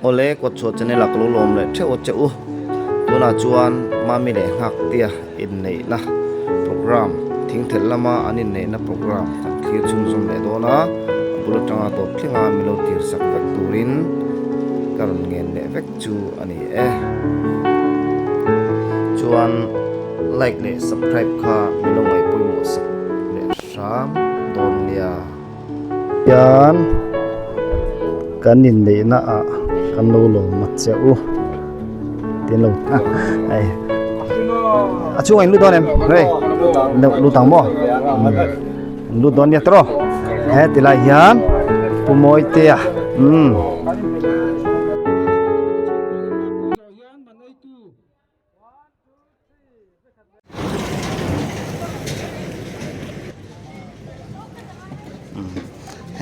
Awle kawtchhuah channel ah ka lo lawm leh theuh a che u. Tunah chuan Mami leh Nghaktea inneihna program thingthelh lama an inneihna program kan thlir chhunzawm leh dawn a, a bul atanga tawp thleng a min lo tir sak vek turin ka rawn ngen leh vek chu a ni e. Chuan like leh subscribe kha min lo ngaih pawimawh sak leh hram dawn nia. Hian kan inneihna ah kan lo lawm a che u tin lo hei a chhungah in lut dawn em hei lut ang maw in lut dawn nia tawh he ti lai hian pu Mawitea umm.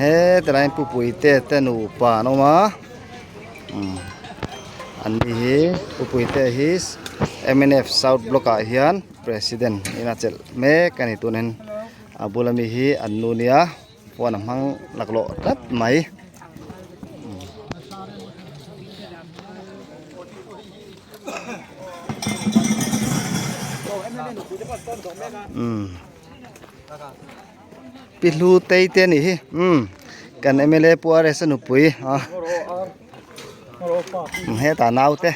He tilai hian pupuite te nupa an awm a an ni hi pupuite hi mnf south block ah hian president in a chelh mek a ni tunin a bula mi hi an nu nia phone a hmang laklawh tlat mai. Pi hlu tei te anih hi umm kan mla pu RS a nupui a hetah naute.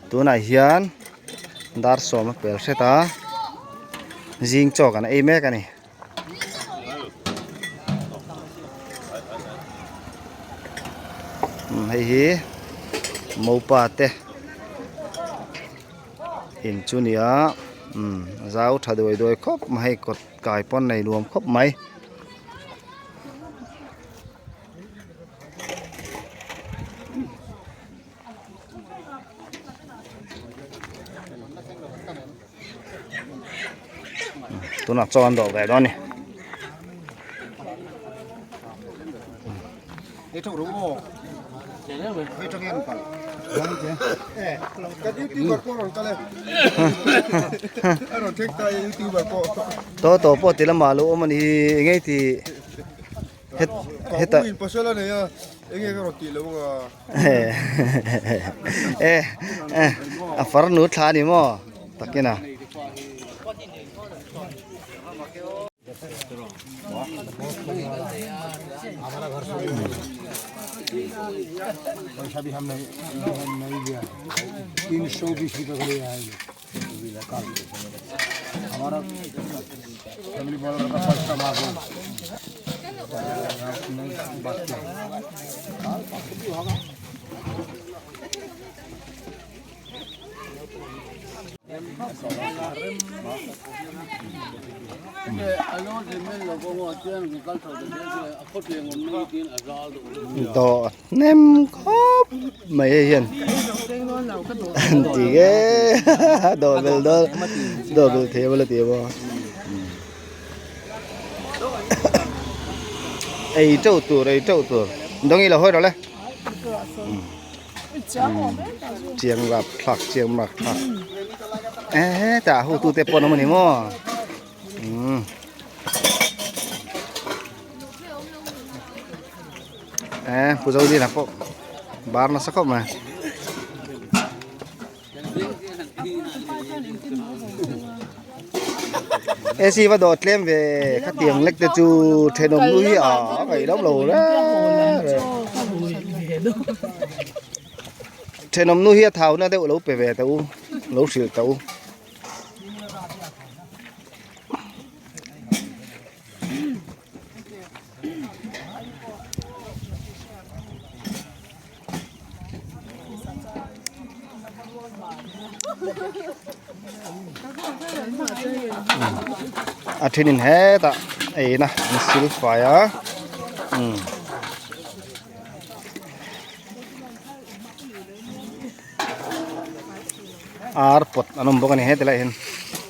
Tunah hian dar sawm a pel hret a zing chaw kan ei mek a ni. Hei hi mopa te in chu nia zau tha duai duai khawp mai hei kawt kai pawn nei nuam khawp mai. Tunah chaw an dawh ve dawn a ni. To to pawh ti lamah lo awm a ni hi engei ti het hetah e a farnu thla a ni maw takin a. Dawh hnem khawp mai hei hian an ti nge dawh bel dawn dawh bel thei a la ti maw ei teuh tur ei teuh tur dawng i lo hawi rawh le. Chiang rap thlak chiang mak thlak e tah ho tu te pawh an awm a ni maw umm e pu Zodina pawh bar nasa khawp mai. AC va dawh tlem ve khatiang lek te chu thenawm nu hi a ngaih lo lo reng reng thenawm nu hi a thau na deuh lo pe ve teh u lo hrilh teh u. A thenin hetah eina an sil fai a umm ar pawt an awm bawk a ni heti lai hian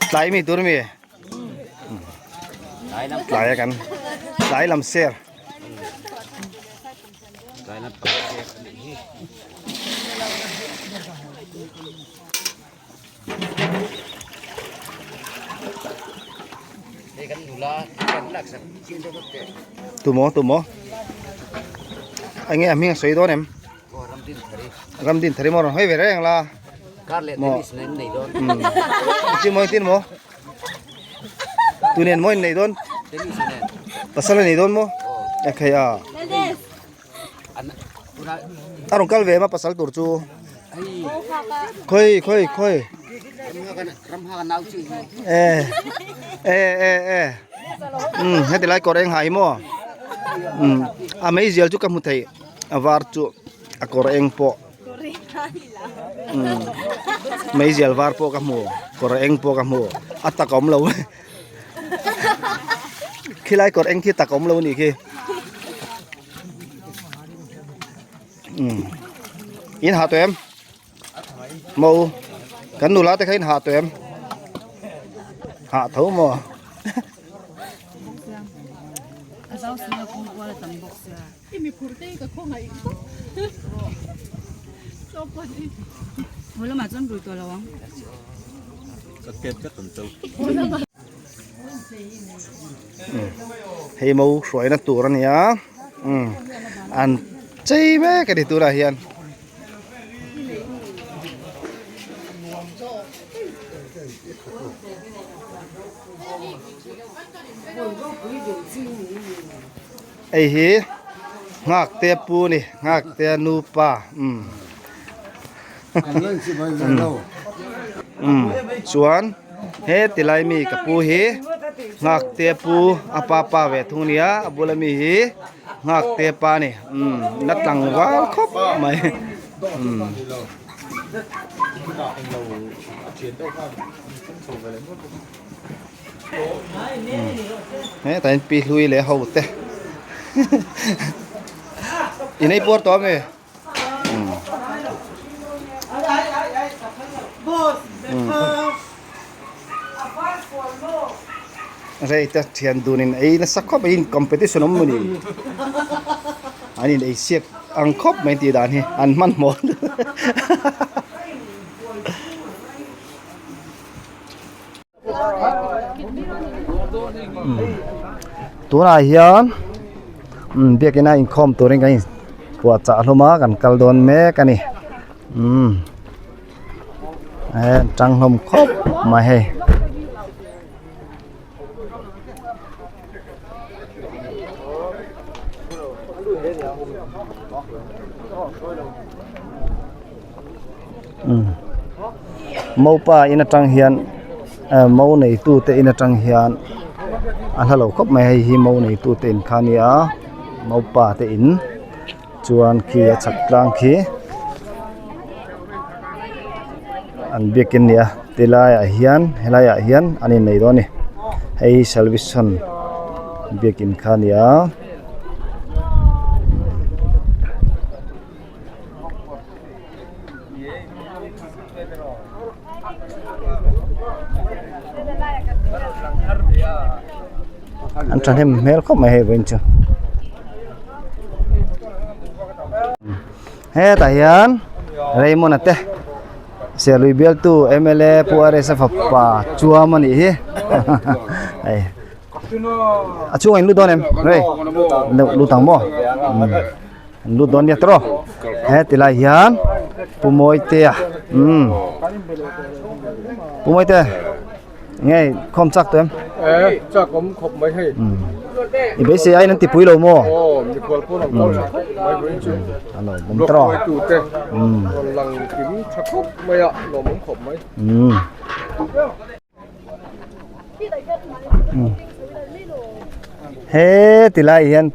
tlai mi tur mi tlai a kan tlai lam ser. Tumaw tumaw enge a hming a sawi dawn em Ramdin thari maw rawn hawi ve reng la maw chi maw tin maw tunen maw in nei dawn pasal a nei dawn maw a khai a a rawn kal ve ma pasal tur chu khawi khawi khawi e e e e um heti lai kawr eng ha hi maw um a meizial chu ka hmu thei a var chu a kawr eng pawh um meizial var pawh ka hmu kawr eng pawh ka hmu a tak a awm lo khilai kawr eng khi tak a awm lo a nih khi um in ha tawh em maw kan nula te kha in ha tawh em ha tho maw. Hei mo hruaina tur a ni a umm an chei mek a ni tunah hian. Hei hi Nghakte pu a ni Nghakte nupa umm umm chuan he ti lai mi ka pu hi Nghakte pu a pa pa ve thung a nia a bula mi hi Nghakte pa a ni umm la tlangval khawp mai umm. Hetah hian pi hlui leh ho te in ei puar tawh ami rei te thian dun in ei nasa khawp mai in competition awm mawni an in ei siak ang khawp mai tih dan hi an hmanhmawh. Tunah hian umm biakin a inkhawm turin kan in puah chah hlawm a kan kal dawn mek a ni umm eh tang hlawm khawp mai hei. Mopa in atang hian eh mo neitu te in atang hian a hla lo khawp mai hei hi mo neitu te in kha a nia mopa te in chuan khi a chhak tlang khi an biakin a ni a tilai ah hian helai ah hian an innei dawn a ni hei hi salvation biakin kha a ni a. An thahnem hmel khawp mai hei vawiin chu hetah hian Raymond a te Serlui bialtu mla Pu Aresa fapa chuam a nih hi hei. A chhungah in lut dawn em rei lut ang maw. An lut dawn nia tawh he ti lai hian Pu Mawitea umm Pu Mawite nge khawm chak tawh em? Eh chak awm khawp mai hei umm i beisei aiin an ti pui lo maw? Aw mikhual pawn an kal tha khawp mai vawiin chu a lo awm tawh hruaitu te rawn lang kim tha khawp mai a lawm awm khawp mai umm. He ti lai hian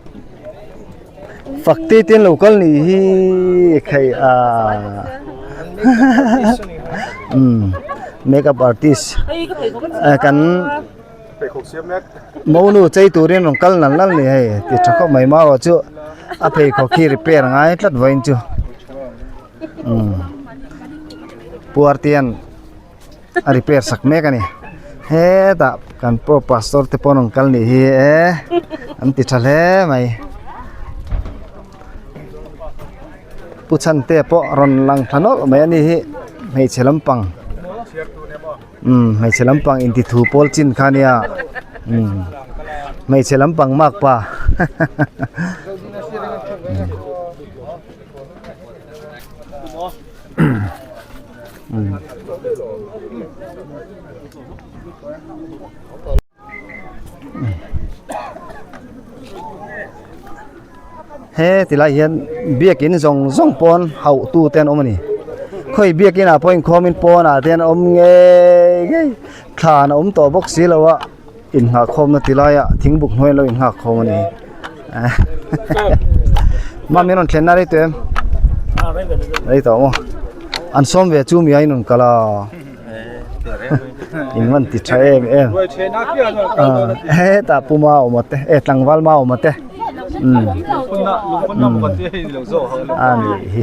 fak te te an lo kal nih hi khai a umm makeup artist kan monu chei turin rawn kal nal nal a ni hei ti tha khawp mai mau ah chu a pheikhawk hi repair a ngai tlat vawiin chu umm puar te hian. a repair sak mek a ni hetah kan pawh pastor te pawh an rawn kal nih hi e an ti tha hle mai pu chhante pawh rawn lang thla nawlh mai a ni hi hmeichhe lampang umm hmeichhe lampang inti thu pawl chin kha ania. Umm hmeichhe lampang mak pa umm. He tilai hian biakin zawng zawng pawn hauh tu te an awm a ni khawi biakin ah pawh inkhawm in pawn ah te an awm ngei ngei thlan a awm tawh bawk si lo a inngah khawmna tilai ah thingbuk hnuai an lo inngak khawm a ni mami an rawn thlenna rei tawh em rei tawh maw an sawm ve chu mi a inrawn kal a. In van ti tha em em hetah puma a awm a te eh tlangval ma a awm a te umm a nih hi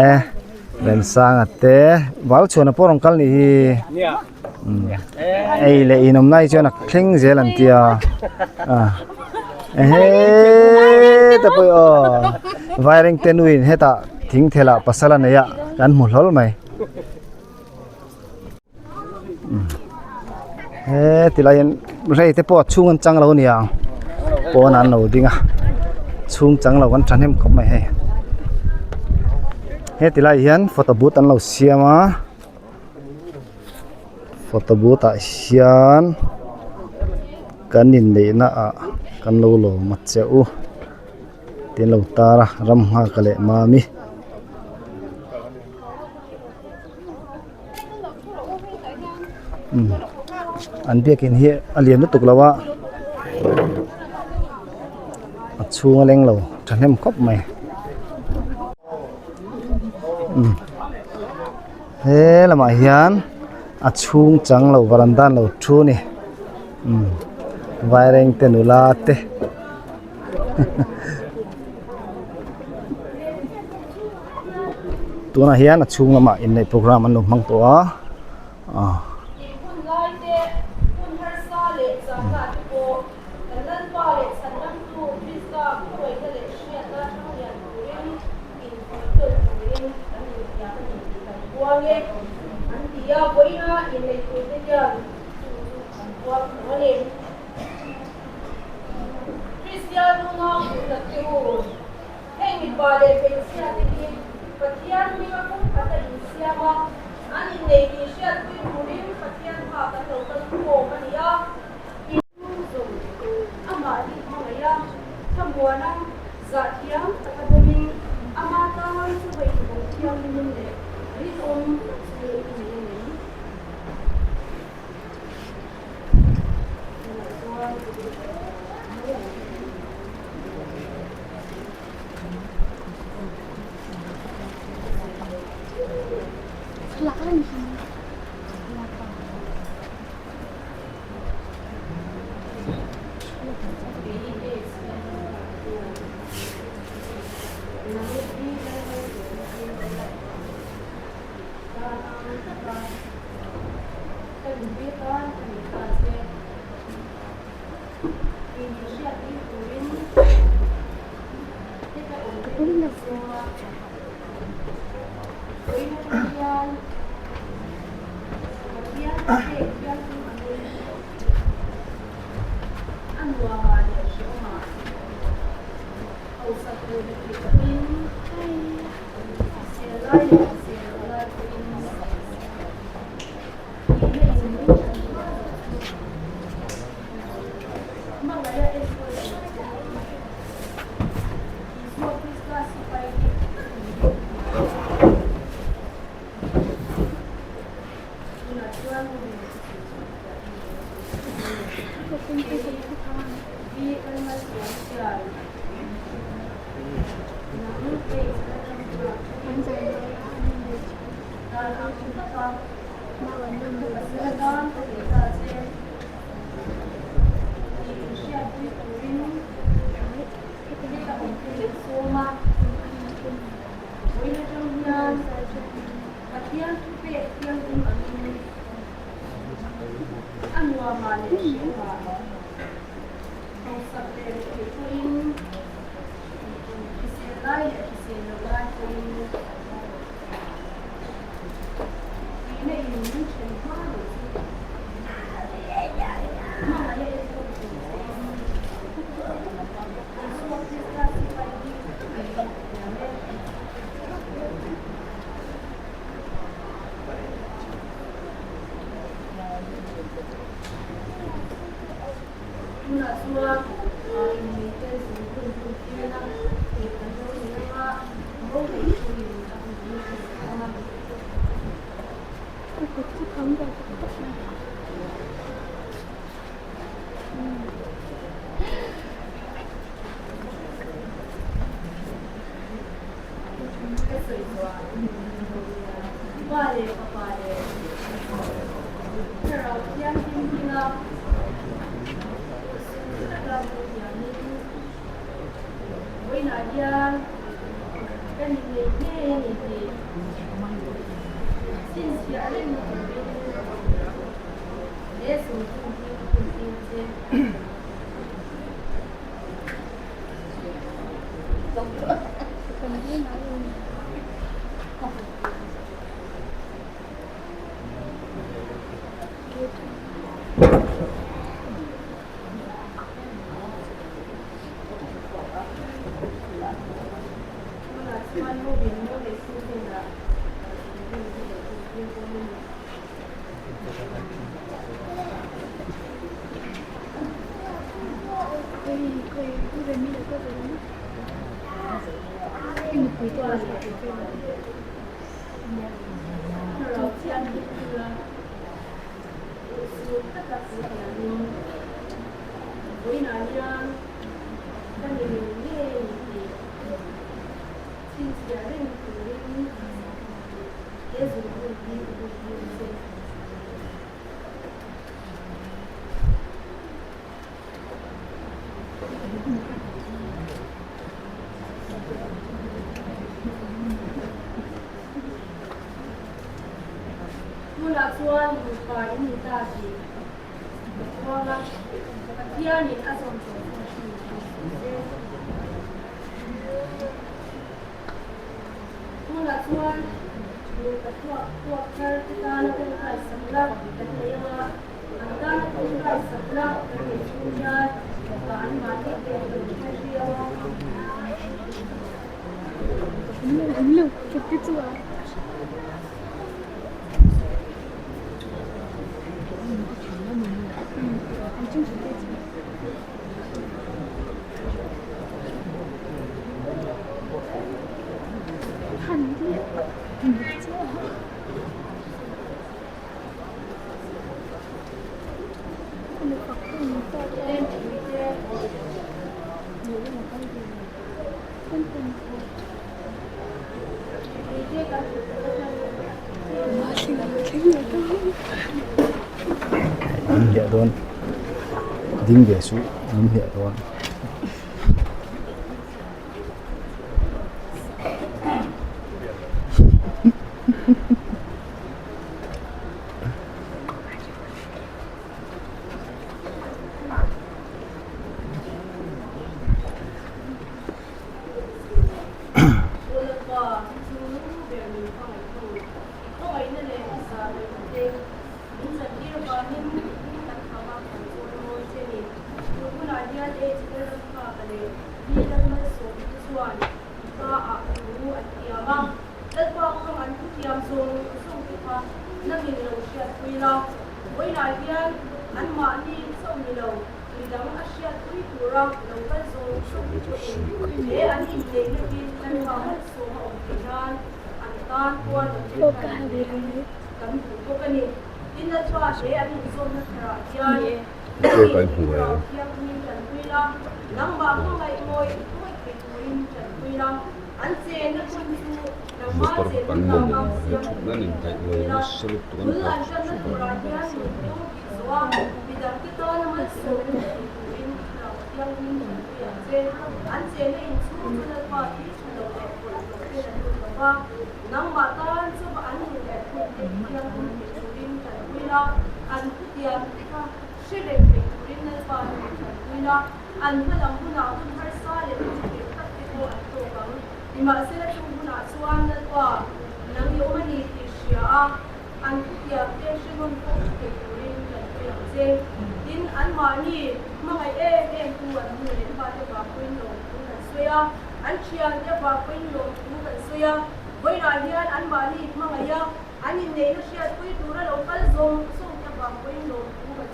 eh Remsanga te val chhuana pawh rawn kal nih hi umm ei leh in awm lai chuan a thleng zel an tia ah ehe ta pawh aw vairengte nuin hetah thing thelah pasal a nei a kan hmu hlawl mai he tilai hian rei te pawh a chhung an chang lo ania pawn ah an lo ding a chhung chang lo an thahnem khawp mai hei he tilai hian photo booth an lo siam a. Photo booth ah hian kan inneihna ah kan lo lawm a che u tih an lo tar a ram nghak leh mami. Umm an biakin hi a lian lutuk lo a a chhung a leng lo thahnem khawp mai umm. He lamah hian a chhung chang lo varanda an lo thu a ni umm vaireng te nula te tunah hian a chhung lamah inneih program an lo hmang tawh a ah. Inthawlh turin kan inhniam a ni tih kan puang e, an ti a, vawiina inneih turte hian chu chu an puang tho a ni. Kristian unau duhtak te u, heng mipa leh hmeichhia te hi Pathian hminga kawngkhat a insiam a, an inneih tih hriatpui turin Pathian hma kan lo kal khawm a ni a. Chhungzawm amah hi hmangaih a, thlamuana zah thiam taka dawmin ama tan chu vawi inbawm thianghlim leh rinawm tak chu i ni a ngem? Tunah chuan mai ang. Tunah chuan inneite zung hun hun tirna tih kan lo ni anga bo neih turin a hun hi kan hmang a. Ka sawi chuan Pa leh Fapa leh Thlarau Thianghlim hminga suh taka hmuh thiamin vawiinah hian ka ni ngei ngei a ni tih chhinchhiah reng turin he sumchung hi ka huntir a che. Tunah chuan nupa in ni ta tih ka puang a, Pathianin a zawm tawh chu hrin tih sawi se. Tunah chuan nupa thuak thuak thar te tana tawngtai sakna kan nei anga, an tana tawngtai sakna kan neih chhung hian anmahni pawh kan hre viau a. Min hliah dawn ding ve suh min hliah dawn. Motor kan mamawh he thutna nen daih lo nasa lutuk an phar chuk chuk a.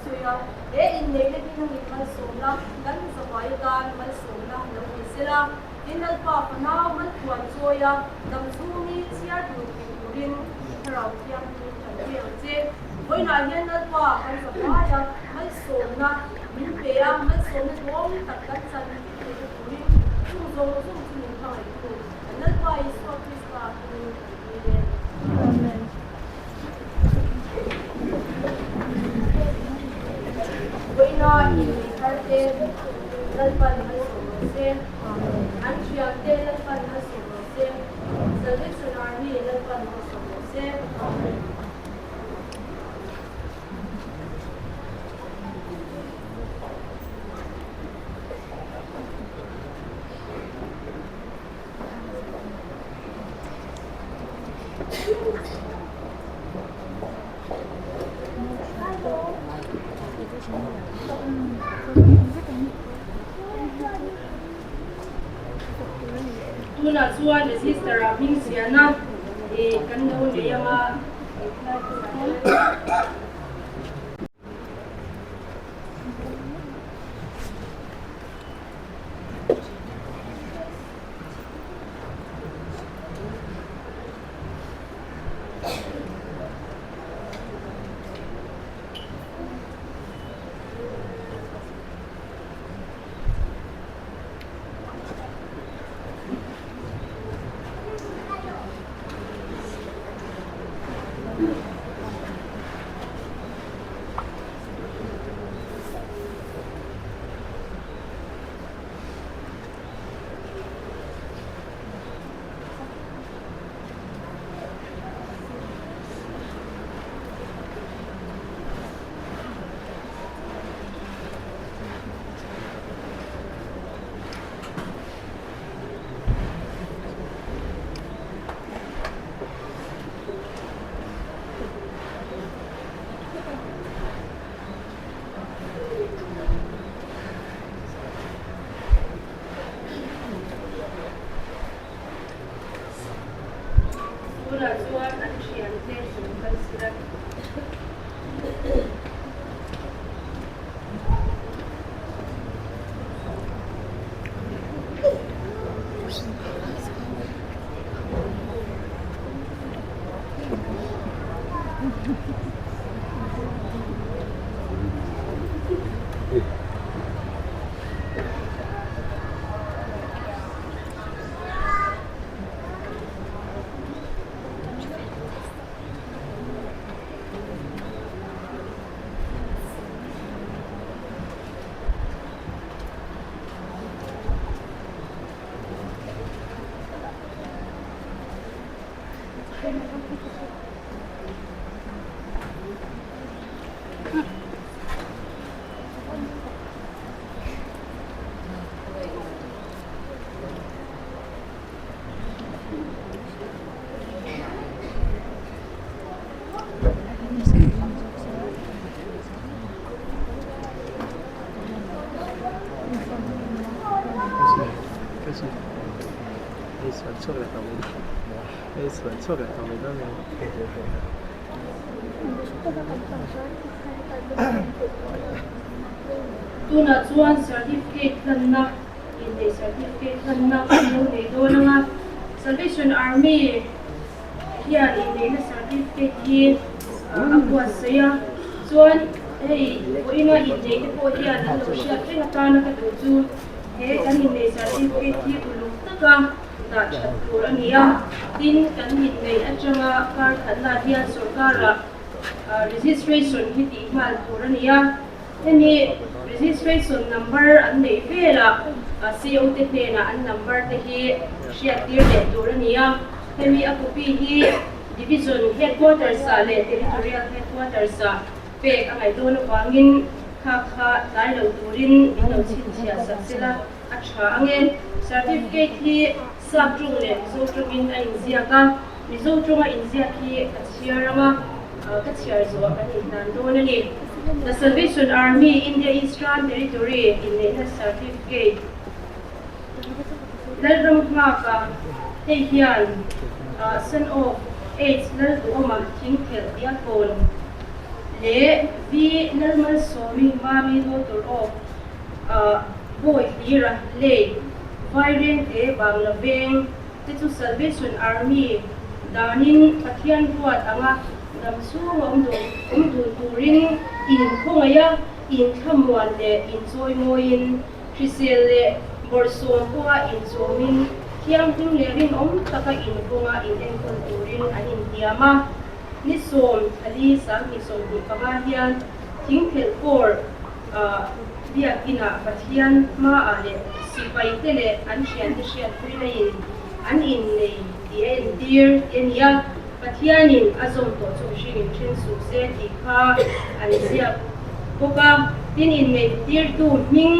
sawi a, he inneihna hi nangin malsawmna kan zavai atan malsawmna lo ni sela, tin Lalpa fanau malthuan chawi a, dam chhungi chhiar dun thei turin Thlarau Thianghlim kan pe ang che. Vawiinah hian Lalpa kan zavai a, malsawmna min pe a, malsawmna duhawm tak kan chan theihna turin chung zawng zawng chu min hmangaihtu kan Lalpa Isua Krista hmingin kan dil e. Amen. Vawiina innei thar te Lalpan malsawm rawh se. An thian te Lalpan malsawm rawh se. Salvation Army Lalpan malsawm rawh se. Amen. Tunah chuan register ah hming ziahna ih kan lo nei anga. Tunah chuan an thiante an kal sil a. Tunah chuan certificate hlanna inneih certificate hlanna kan lo nei dawn ang a, Salvation Army hian inneihna certificate hi a buatsaih a, chuan hei vawiina inneih te pawh hian an lo hriat reng atana ka duh chu he kan inneih certificate hi uluk taka dah that tur a ni a, tin kan inneih atanga kar khatna hian sorkara registration hi tih nghal tur a ni a, hemi registration number an neih velah CO te hnenah an number te hi hriat tir leh tur a ni a, hemi a copy hi division headquarters ah leh territorial headquarters ah pek a ngaih dawn avangin kha kha tlai lo turin min lo chhinchhiah sak sela. A tha ang e. Certificate hi Sap tawng leh Mizo tawngin a inziak a, Mizo tawnga inziak hi ka chhiar ang a, ka chhiar zawh kan inhlan dawn a ni. The Salvation Army India Eastern Territory inneihna Certificate Lalram nghaka hei hian Son of Aids Lalduhawma thingthelh Diakkawn. Leh V Lalmalsawmi Mami daughter of Bawi Hlira Lei Vairengte Bangla Veng te chu Salvation Army danin Pathian ruat anga dam chhunga awm awm dun turin inkhawngaih a, inthlamuan leh inchawimawiin hrisel leh bawrhsawm pawha inchawmin thianghlim leh rinawm taka inkawnga inenkawl turin an intiam a. Ni 40 2025 hian thingphelh kawr biakinah Pathian hmaah leh sipaite leh an thiante hriatpuina in an innei tih a entir tih a ni a, Pathianin a zawm tawh chu mihring in then suh se tih kha an ziak bawk a. Tin, inneih tirtu hming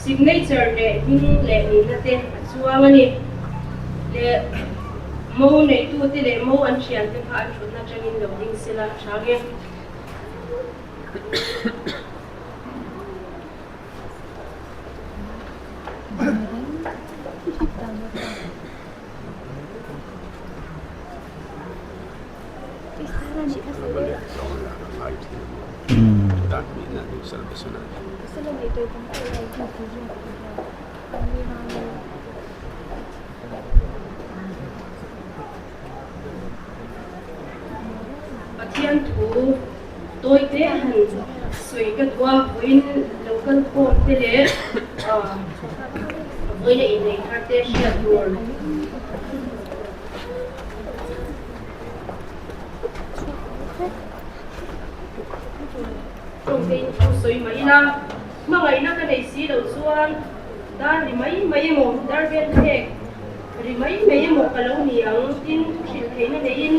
signature leh hming leh nihna te a chuang a ni. Leh. Mo neitute leh mo an thiante kha an thutna atangin lo ding sela a tha nge. Pathian thu tawi te han sawi ka duh a, vawiin lo kal khawm te leh vawiin a inneih thar te hriat tur. Tawngtein thu sawi mai ila, hmangaihna ka nei si lo chuan dar ri mai mai emaw, dar vel phek ri mai mai emaw ka lo ni ang tin thu hrilh theihna neiin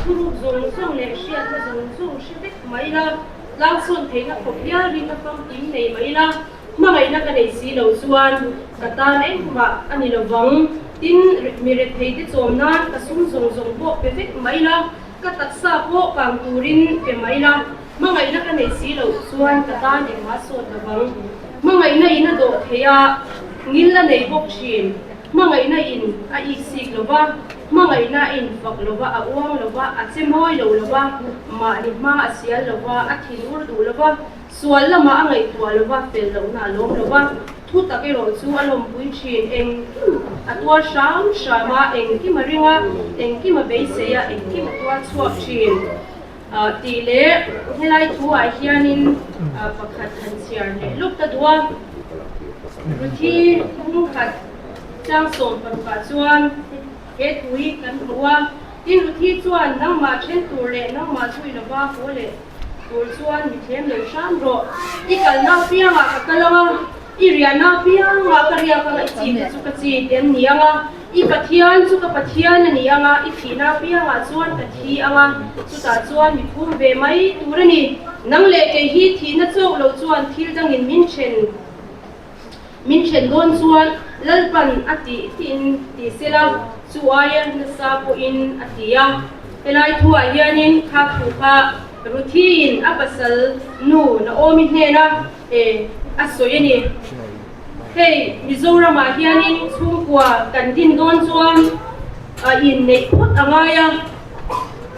thuruk zawng zawng leh hriatna zawng zawng hre vek mai ila, tlangsawn theihna khawp hial rinna famkim nei mai ila, hmangaihna ka nei si lo chuan ka tan engmah a ni lovang tin mi retheite chawm nan ka sum zawng zawng pawh pe vek mai ila, ka taksa pawh kang turin pe mai ila, hmangaihna ka nei si loh chuan ka tan engmah sawt lovang. Hmangaihna in a dawh thei a, ngil a nei bawk thin. Hmangaihna in a iksik lo va, hmangaihna a infak lo va, a uang lo va, a che mawi lo lo va, mahni hma a sial lo va, a thin ur duh lo va, sual lamah a ngaihtuah lo va, fel lohna a lawm lo va, thu tak erawh chu a lawmpui thin. Engkim a tuar hram hram a, engkim a ring a, engkim a beisei a, engkim a tuar chhuak thin. Tih leh helai thu ah hianin pakhat han chhiar leh lawk ta duh a. Ruthi pumkhat tlang 16 ah chuan he thu hi kan hmu a, tin Ruthi chuan nangmah then tur leh nangmah zui lova haw leh tur chuan mi thlem lo hram rawh. I kalna apiangah ka kal ang a, i riahna apiangah ka riak ang a, i chi te chu ka chi te an ni ang a. I Pathian chu ka Pathian a ni ang a, i thihna apiangah chuan ka thi ang a, chutah chuan mi phum ve mai tur a ni. Nang leh kei hi thihna chauh lo chuan thil dangin min then min then dawn chuan Lalpan a tih tiin ti sela, chu aia nasa pawhin a ti a. Helai thuah hianin kha thu kha Ruthiin a pasal nu Naomi hnena a sawi a ni. Hei Mizoramah hianin chhungkua kan din dawn chuan inneih phawt a ngai a,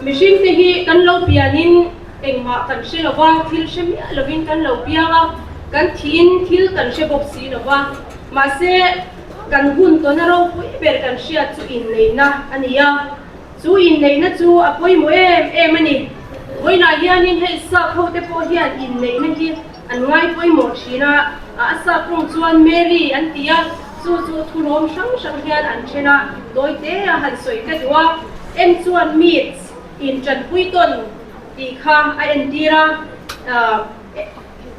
mihringte hi kan lo pianin engmah kan hre lo va, thil hre miah lovin kan lo piang a, kan thiin thil kan hre bawk si lo va, mahse kan hun tawna ropui ber kan hriat chu inneihna a ni a, chu inneihna chu a pawimawh em em a ni. Vawiinah hianin hei sap hote pawh hian inneihna hi An ngai pawimawh thin a, a sap rawng chuan Mary an ti a, chu chu thulawm hrang hrang hian an then a, tawi te a han sawi ka duh a, M chuan meets, in tanpui tawn tih kha a entir a,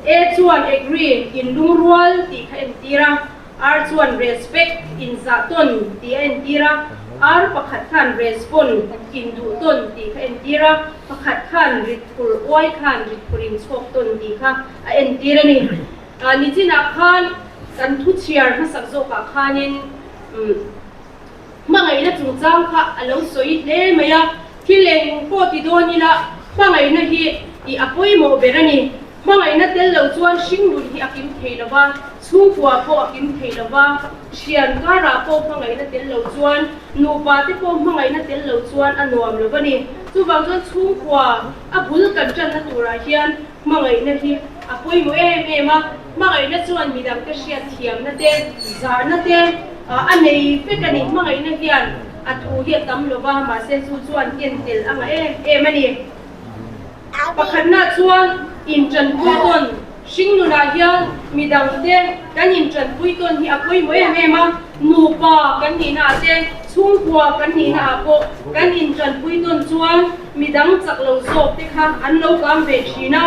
A chuan agree, in lungrual tih kha entir a, R chuan respect, in zah tawn tih a entir a, R pakhat khan respond, in duh tawn tih kha entir a, pakhat khan rit phur uai khan rit phur in chhawk tawn tih kha a entir a ni. Nichinah khan kan thu chhiar hmasak zawkah khanin hmangaihna chungchang kha a lo sawi hle mai a, thil eng pawh ti dawn ila hmangaihna hi i a pawimawh ber a ni. Hmangaihna tel lo chuan hringnun hi a kim thei lo va, chhungkua pawh a kim thei lo va, thian karah pawh hmangaihna tel lo chuan, nupa te pawh hmangaihna tel lo chuan a nuam lo a ni. Chuvang chuan chhungkua a bul kan tanna turah hian hmangaihna hi a pawimawh em em a, hmangaihna chuan midangte hriatthiamna te, zahna te a nei vek a ni. Hmangaihna hian a thu hi a tam lo va, mahse chu chuan ken tel a ngah em em a ni. Pakhatna chuan intanpui tawn, hringnunah hian midangte kan intanpui tawn hi a pawimawh em em a, nupa kan nihnaah te, chhungkua kan nihnaah pawh kan intanpui tawn chuan midang chak lo zawk te kha an lo kang ve thin a,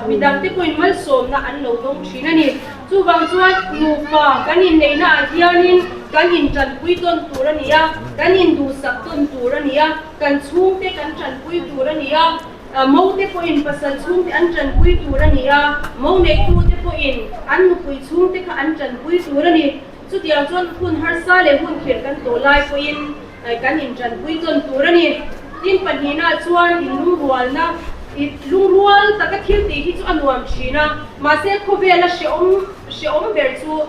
midangte pawhin malsawmna an lo dawng thin a ni. Chuvang chuan nupa kan inneihnaah hianin kan intanpui tawn tur a ni a, kan induhsak tawn tur a ni a. Kan chhungte kan tanpui tur a ni a, mote pawhin pasal chhungte an tanpui tur a ni a, mo neitute pawhin an nupui chhungte kha an tanpui tur a ni. Chutiang chuan hun harsa leh hun khirh kan tawh lai pawhin kan intanpui tawn tur a ni. Tin, pahnihna chuan inlungrualna, lungrual taka thil tih hi chu a nuam thin a, mahse khawvela hrehawm hrehawm ber chu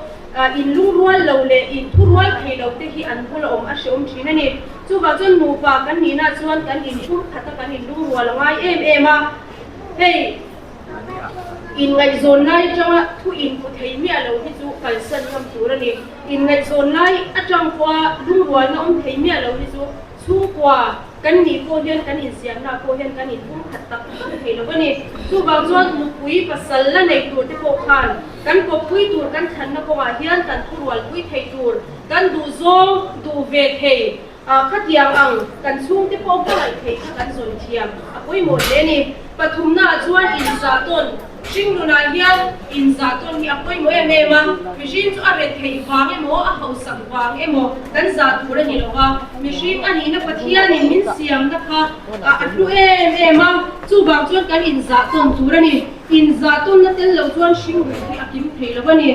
inlungrual lo leh inthurual thei lo te hi an bula awm a hrehawm thin a ni. Chuvang chuan nupa kan nihna chuan kan inphur khat a, kan inlungrual a ngai em em a. Hei inngaihzawn lai atanga thu inpu thei miah lo hi chu kalsan ngam tur a ni. Inngaihzawn lai atang pawha lungrualna awm thei miah lo hi chu chhungkua kan nih pawh hian kan insiamna pawh hian kan inphur khat tak tak thei lo a ni. Chuvang chuan nupui pasal la nei tur te pawh khan kan kawppui tur kan thlanna kawngah hian kan thurualpui thei tur Kan duh zawng duh ve thei a, khatiang ang kan chhungte pawh hmangaih thei kha kan zawn thiam a pawimawh hle a ni. Pathumnaah chuan inzah tawn, hringnunah hian inzah tawn hi a pawimawh em em a, mihring chu a ret theih vang emaw a hausak vang emaw kan zah tur a ni lo va, mihring a nihna Pathianin min siamna kha a hlu em em a, chuvang chuan kan inzah tawn tur a ni. Inzah tawnna tel lo chuan hringnun hi a kim thei lo a ni.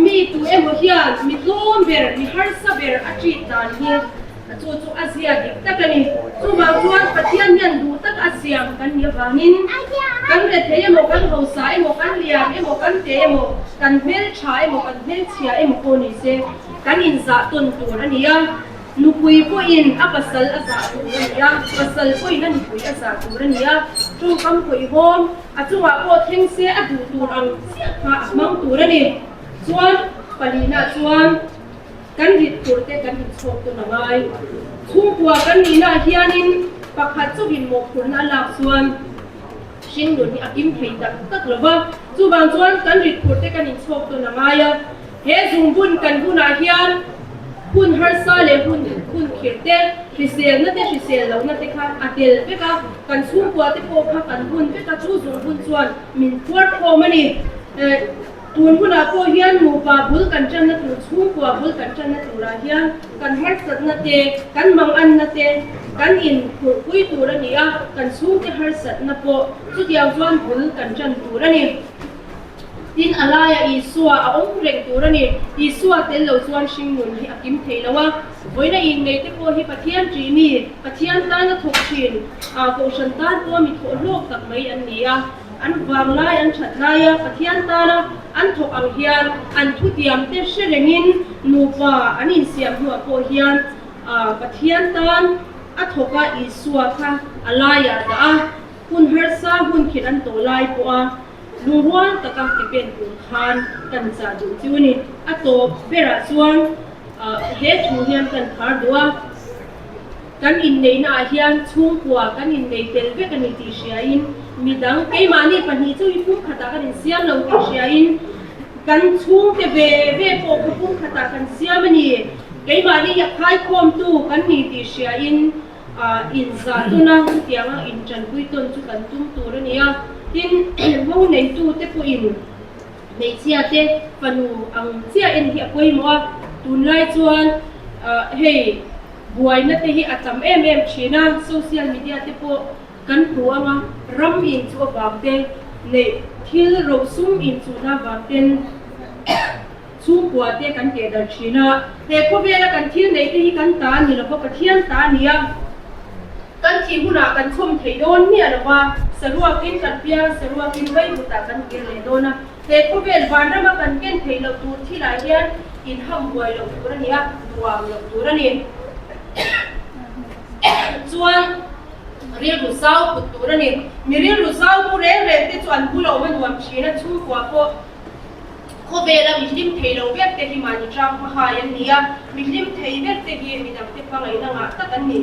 Mi tu emaw hian mi tlawm ber, mi harsa ber a treat dan hi chu chu a zia dik tak a ni. Chuvang chuan Pathian hian duh tak a siam kan nih avangin kan rethei emaw, kan hausa emaw, kan lian emaw, kan te emaw, kan hmeltha emaw, kan hmelchhia emaw pawh ni se kan inzah tawn tur a ni a. Nupui pawhin a pasal a zah tur a ni a, pasal pawhin a nupui a zah tur a ni a. Tawngkam khawihawm a chungah pawh thleng se a duh tur ang chiah kha a hmang tur a ni. Chuan palihna chuan kan rit tur te kan inchhawk tawn a ngai. Chhungkua kan nihnaah hianin pakhat chauhin mawhphurhna a lak chuan hringnun hi a kim thei tak tak lo va. Chuvang chuan kan rit tur te kan inchhawk tawn a ngai a. He zungbun kan hunah hian hun harsa leh hun hun khirh te, hriselna te, hrisel lohna te kha a tel vek a, kan chhungkua te pawh kha kan hun vek a, chu zungbun chuan min phuar khawm a ni. Tun hunah pawh hian nupa bul kan tanna tur, chhungkua bul kan tanna turah hian kan harsatna te, kan manganna te kan inphurhpui tur a ni a, kan chhungte harsatna pawh chutiang chuan bul kan tan tur a ni. Tin, a laiah Isua a awm reng tur a ni. Isua tel lo chuan hringnun hi a kim thei lo a. Vawiina inneite pawh hi Pathian ṭih mi, Pathian tana thawk ṭhin, Kohhran tan pawh mi thawh hlawk tak mai an ni a. An vang lai, an ṭhat laia Pathian tana an thawk ang hian an thutiamte hre rengin nupa an insiam hnuah pawh hian Pathian tan a thawk a, Isua kha a laiah dah a. Hun harsa, hun khirh an tawh lai pawha Lungrual taka ke pen tur khan kan chah duh chu a ni. A tawp berah chuan he thu hian kan khar duh a, kan inneihna ah hian chhungkua kan innei tel vek a ni tih hriain midang keimahni pahnih chu hi pumkhatah kan insiam lo tih hriain kan chhungte ve ve pawh kha pumkhatah kan siam a ni. Keimahni hi a khaikhawmtu kan ni tih hriain Inzah tuna chutianga intanpui tawn chu kan tum tur a ni a, tin mo neitute pawhin hmeichhia te fanu ang chiah en hi a pawimawh a, tunlai chuan hei buaina te hi a tam em em thin a, social media te pawh kan hmu ang a, ram inchuh avang te neih thil rosum inchuhna avang ten. Chhungkua te kan keh darh thin a, he khawvela kan thil neih te hi kan ta a ni lo va, Pathian ta a ni a, kan thih hunah kan chhawm thei dawn miah lo va. Saruakin kan piang, saruakin vaivutah kan kir leh dawn a. He khawvel vanrama kan ken theih loh tur thilah hian inham buai loh tur a ni a, duam loh tur a ni. Chuan rilru zau put tur a ni. Mi rilru zau pu reng reng te chu an bula awm a nuam thin a, chhungkua pawh khawvela mi hlim thei lo ber te hi mahni tang hmahai an ni a, mi hlim thei ber te hi midangte hmangaihna ngah tak an ni.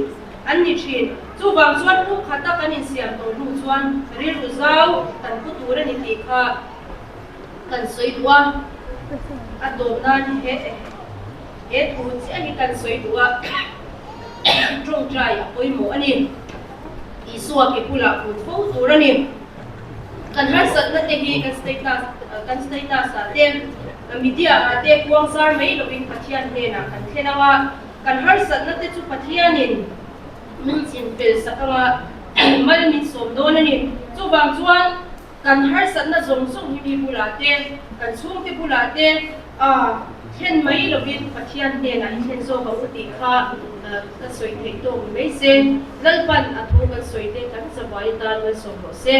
An ni thin. Chuvang chuan pumkhata kan insiam tawh hnu chuan rilru zau kan pu tur a ni tih kha kan sawi duh a. A tawp nan he he thu chiah hi kan sawi duh a, tawngtai a pawimawh a ni. Isua ke bulah kun fo tur a ni. Kan harsatna te hi kan status kan status ah te, media ah te kuang zar mai lovin Pathian hnenah kan thlen ang a. Kan harsatna te chu Pathianin min chin fel sak anga mal min sawm dawn a ni. Chuvang chuan kan harsatna zawng zawng hi mi bulah te, kan chhungte bulah te thlen mai lovin Pathian hnenah i thlen zawk ang u tih kha ka sawi theih tawk ni mai se. Lalpan a thu kan sawi te kan zavai atan malsawm rawh se.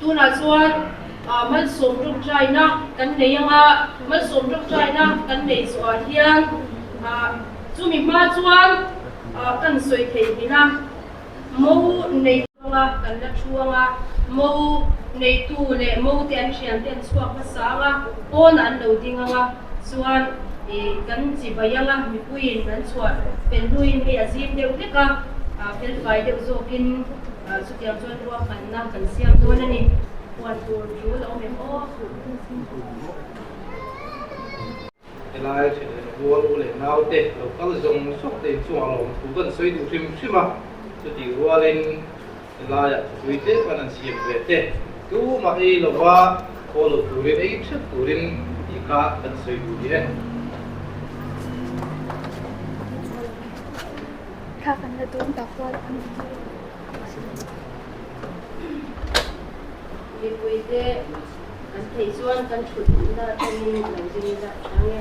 Tunah chuan malsawm tawngtaina kan nei ang a, malsawm tawngtaina kan neih zawhah hian chumi hma chuan kan sawi theih hmin a, mo nei anga kan la thu ang a, mo neitu leh mo te an thiante an chhuak hmasa ang a, pawnah an lo ding ang a, chuan kan chibai ang a, mipuiin an chhuah fel hnuin hei a zim deuh hlek a, felfai deuh zawkin. Chutiang chuan ruahmanna kan siam dawn a ni. Huan tur tul a awm em aw? Helai thenleh rual u leh naute lo kal zawng zawng te inchungah lawmthu kan sawi duh hrim hrim a, chutih rualin helaiah thupui te kan han siam ve te tumah ei lova haw lo turin ei theuh turin tih kha kan sawi duh ni e. Thla kan la dawn tak rual a ni. Mipuite kan theih chuan kan thut duhna atangin lo ding ila a chang e.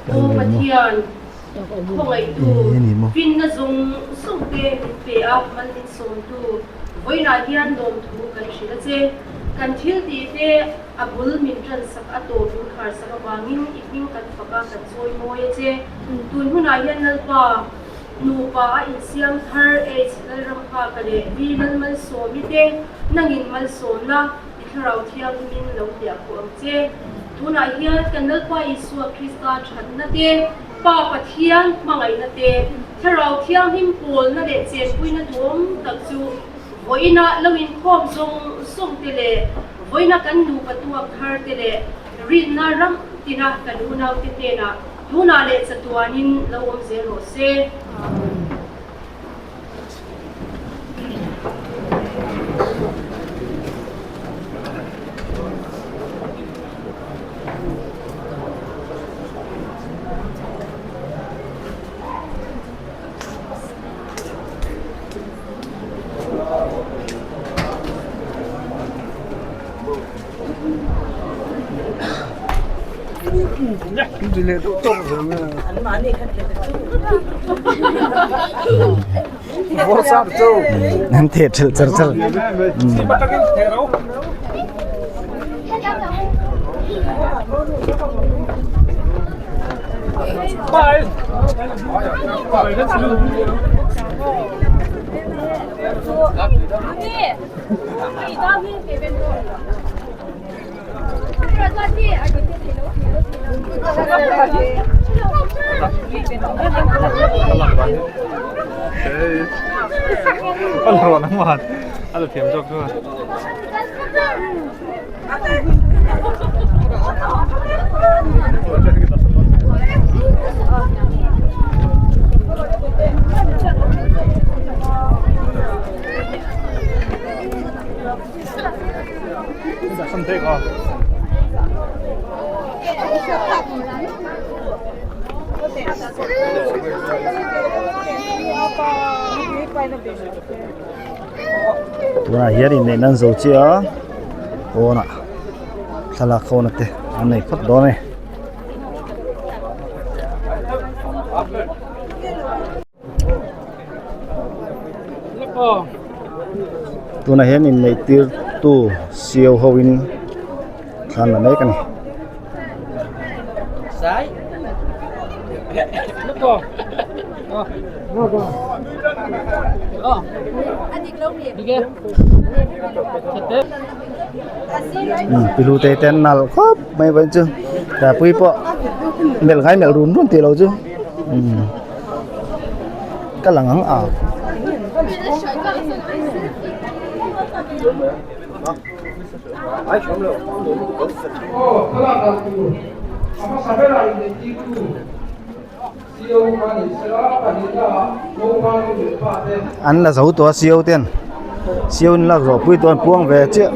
Aw Pathian, khawngaihtu, finna zawng zawng te min pe a, mal min sawmtu, vawiinah hian lawmthu kan hrilh a che. Kan thil tih te a bul min tan sak a tawp min khar sak avangin i hming kan fak a, kan chawi mawi a che. Tun hunah hian Lalpa, nupa a insiam thar H Lalramnghaka leh V Lalmalsawmi te nangin malsawmna i thlarau thianghimin lo hliah pawh ang che. Tunah hian kan Lalpa Isua Krista thatna te, Pa Pathian hmangaihna te, thlarau thianghlim pawlna leh chenpuina duhawm tak chu Vawiinah lo inkhawm zawng zawng te leh vawiina kan nupa tuak thar te leh rinna ram tina kan unaute hnenah tunah leh chatuanin lo awm zel rawh se. An theh ṭhelh char char. Tunah hian inneihna an zo chiah a pawnah thlalak ho na te an nei phawt dawn a ni. Tunah hian inneih tirtu sio ho in thla an la mek a ni. Pilu te te an nalh khawp mai vawiin chu tlai pawh melh ngai melh run run tih loh chu ka lang ang a. An la zo tawh a sio ten sio in lak zawh pui tawh an puang ve chiah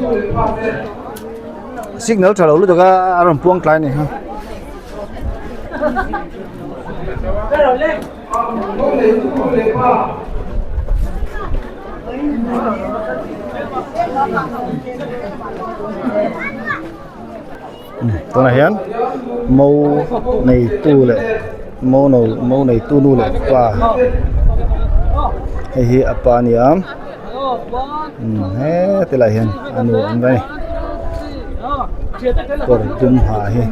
signal tha lo lutuk a a rawn puang tlai a ni kha. Tunah hian mo neitu leh mo no mo neitu nu leh pa hei hi a pa a ni a heti lai hian a nu an va ni kawr dum ha hi.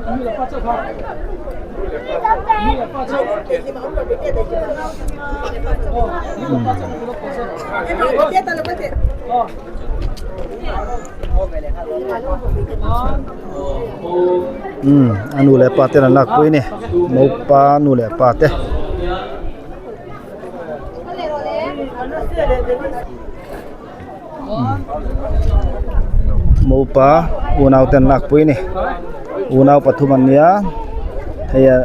Umm a nu leh pa ten an lak pui a ni naupa nu leh pa te. Mopa unau te an lak pui a ni unau pathum an nia hei a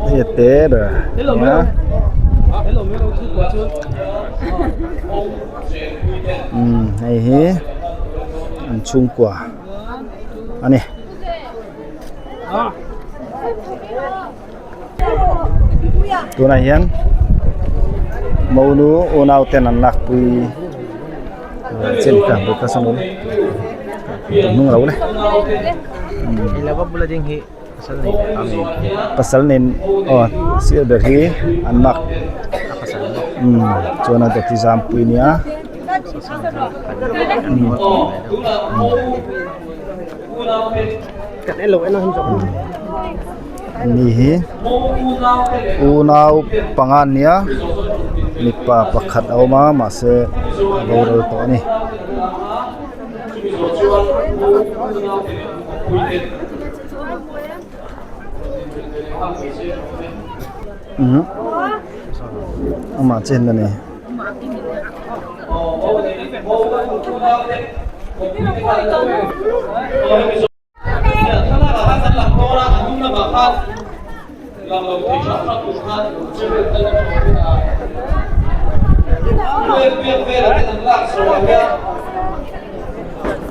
hei a te ber a nia umm hei hi an chhungkua a ni. Tunah hian monu unau ten an lakpui chen ka breakfast an awm hnung lo le pasal nen aw sir ber hi an mak chuan a dawt hi zampui nia. Ni hi unau panga an nia mipa pakhat a awm a mahse a boral tawh a ni. Amah chen a ni.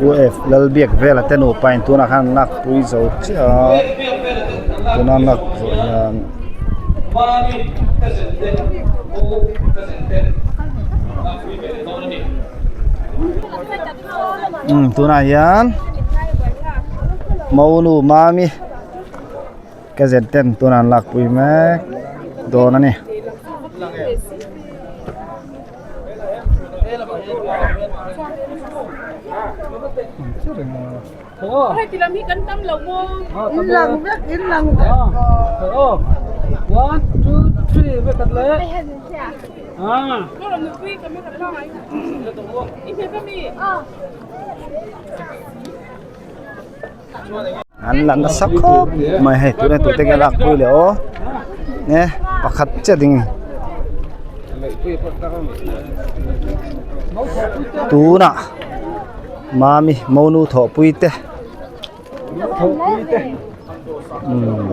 Pu F Lalbiak vela te nupa in tunah khan an lakpui zo chiah a tuna an lak zawh hian umm tunah hian monu mami ka zet ten tunah an lakpui mek dawn a ni. An la nasa khawp mai hei tuna tute nge lak pui leh aw nge pakhat chiah ding tunah mami monu thawhpui te umm.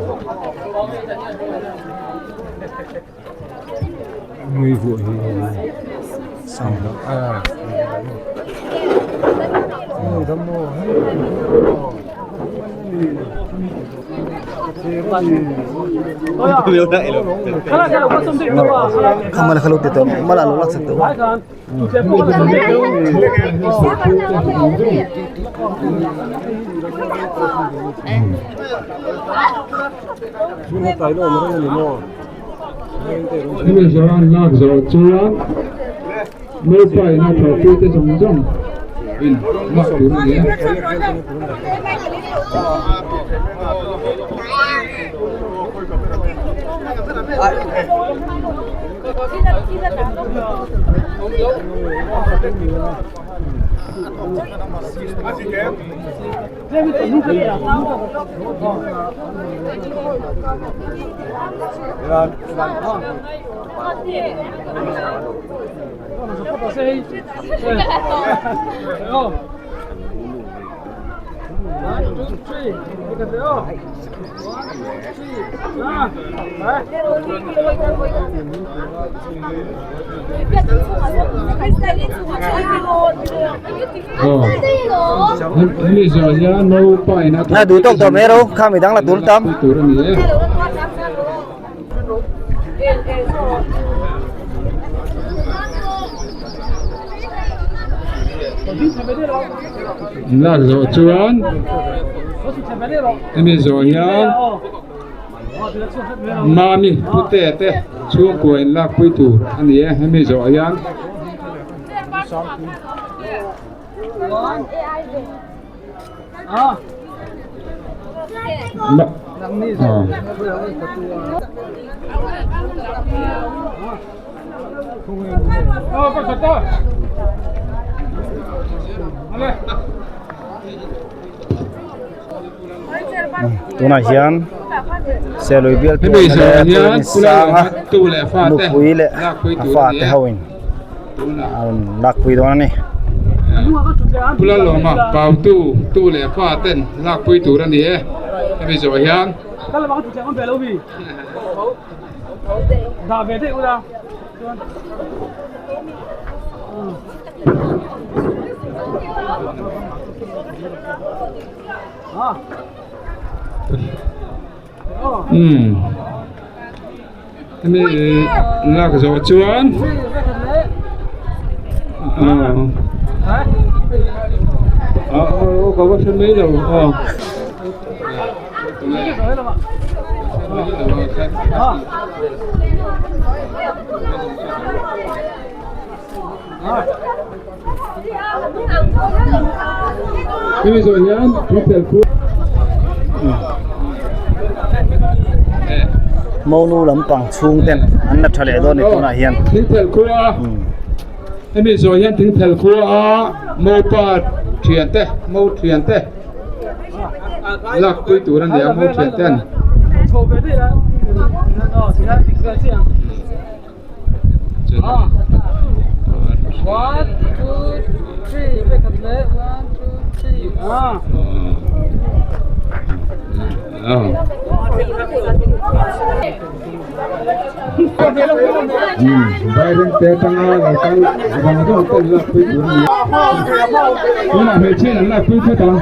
Hemi zawh an lak zawh chuan Naupa ina thawhpuite zawng zawng in lak tur a ni a. Hemi zawh hian naupa in a Na duh tawk tawh mai ro kha midang la tur tam. tur a ni e. Lak zawh chuan hemi zawh hian Mami pute te chhungkua in lakpui tur a ni e hemi zawh hian. Tunah hian Serlui bial tualna leh Pawlin sanga nupui leh a fate ho in a rawn lakpui dawn a ni. Pula lawma pautu tu leh fa ten lakpui tur a ni e hemi zawh hian. Umm hemi lak zawh chuan aw aw ka va hre mai lo aw. Hemi zawh hian thingphel khu Monu lampang chhung ten an la tha leh dawn a ni tunah hian. Thingphel khua hemi zawh hian thingphel khua a mopa thian te mo thian te lakpui tur a ni a mo thian ten. Vairengte atanga lo kal vang zawng ten lakpui tur a ni a tunah hmeichhia in an lakpui phawt ang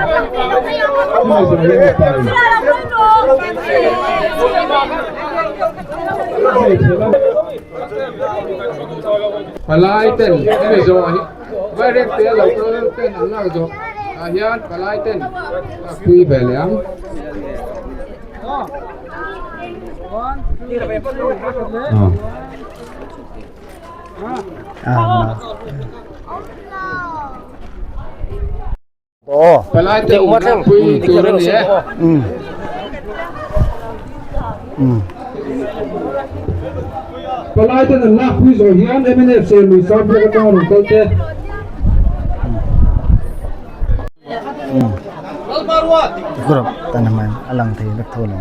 hemi zawh hian mipa in. Palai ten hemi zawh hi vairengte lo kal ten an lak zawh ah hian palai ten lakpui ve leh ang. Palai te lakpui tur a ni e. Palai ten an lakpui zawh hian mnf Serlui Sangbiak atanga rawn kal te. A lang thei vek tho lo.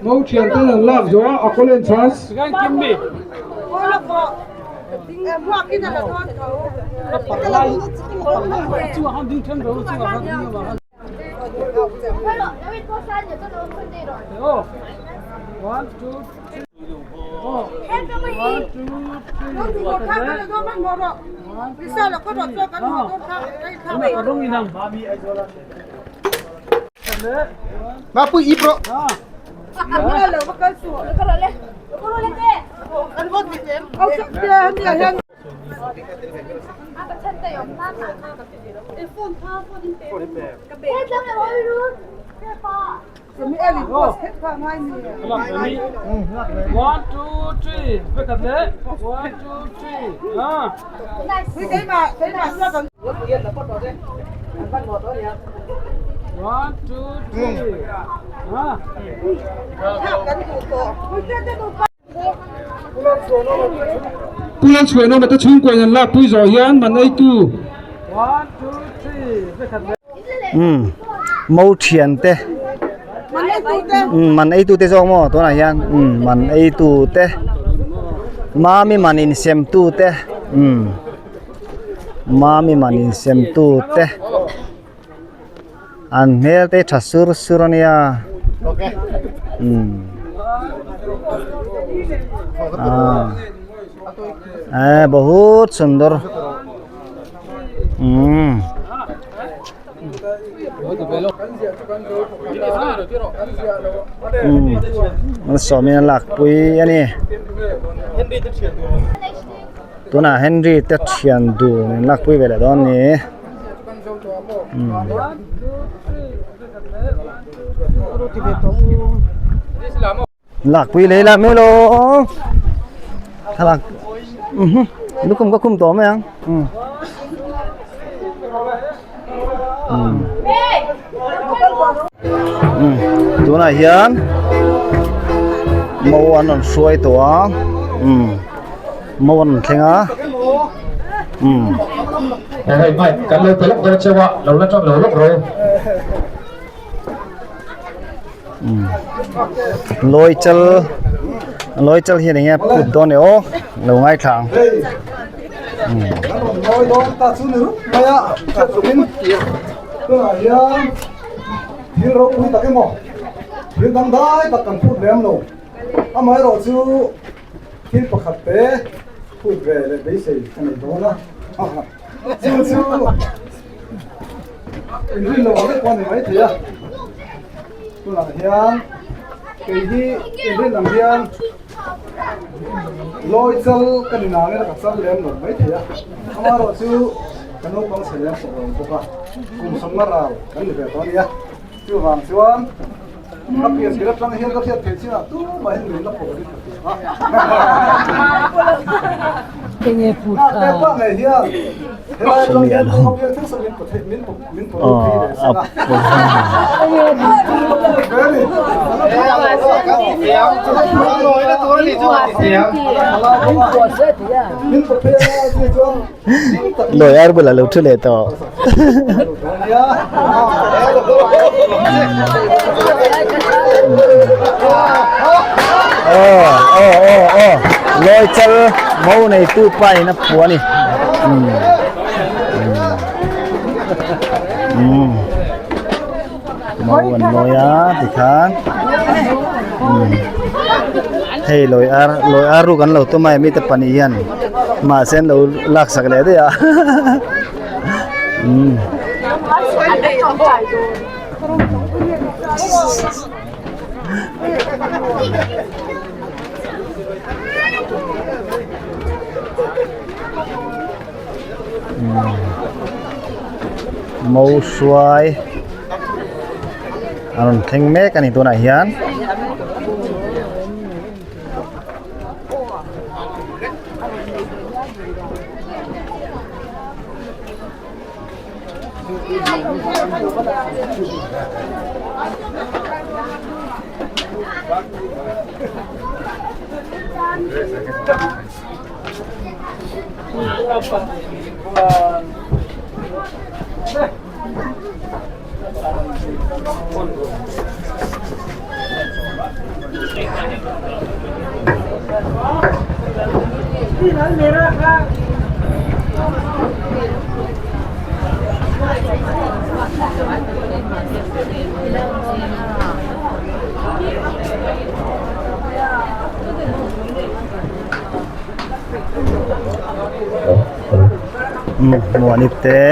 Mo thian ten an lak zawh a a kawlen chhas. Pu Lalchhuanawma te chhungkuain an lakpui zawh hian man eitu. Umm mo thian te umm man eitu te zawk maw tunah hian umm man eitu te mami man insem tu te umm mami man insem tu te an hmel te tha sur sur a nia umm ah eh bahut sundar umm. Umm sawmin a lakpui a ni tunah Henry te thian dun an lakpui ve leh dawn a ni umm. Lakpui lei la melo thlalak lukhum ka khum tawh mai ang tunah hian mo an rawn hruai tawh a mo an rawn thleng a. Lawi chal lawi chal hian enge phut dawn e aw lo ngaithla ang. Thil ropui tak emaw thil dangdai tak kan phut lem lo amaherawh chu thil pakhat te phut ve leh beisei ka nei dawn a chu chu Inrin lo ang vek pawh a ni maithei a, tunah hian kei hi inrin ang hian lawi chal ka ni nangin a ka chal lem lo maithei a, amaherawh chu ka naupang chhe lem tawh lo bawk a, kum sawmna ral kan ni ve tawh a nia, chuvang chuan ka pian tir atang hian ka hriat theih chinah tumahin min la pawh rin ka ti a. Hnah ngei hian helai atang hian khawvel thleng sawn min min Lawi ar bulah lo thu leh tawh. Aw aw aw aw lawi chal mo neitu pa in a phuah a ni. Mo an lawi a tikhan hei lawi ar lawi ar ruk an lo tum a hemi te pahnih hian mahse an lo lak sak leh daih a Mo hruai a rawn thleng mek a ni tunah hian. Muani te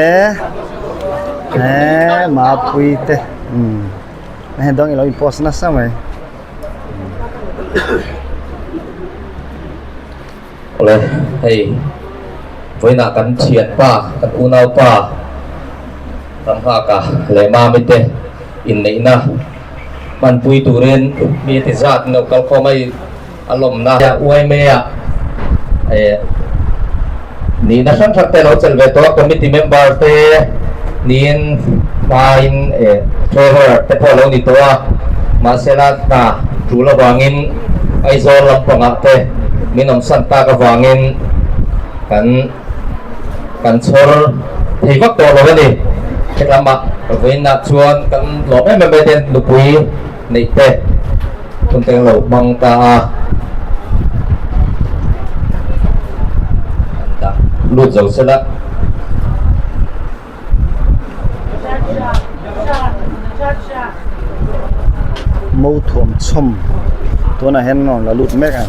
eh Mapuii te umm hei dawng ilo in post nasa mai. Awle hei vawiinah kan thianpa kan unaupa Ramnghaka leh Mami te inneihna hmanpui turin mi ti zat an lo kal khawm a i a lawmna uaime ah eh nihna hrang hrang te lo chelh ve tawh a committee member te niin hmain eh treasurer te pawh a lo ni tawh a mahsela hna tul avangin Aizawl lampangah te min awmsan tak avangin kan kan chhawr thei vak tawh lo a ni hetlama vawiinah chuan kan lawm em em mai ten nupui neih te hun te lo hmang ta a an dah lut zo sela. Mo thuam chhawm tunah hian an rawn la lut mek a.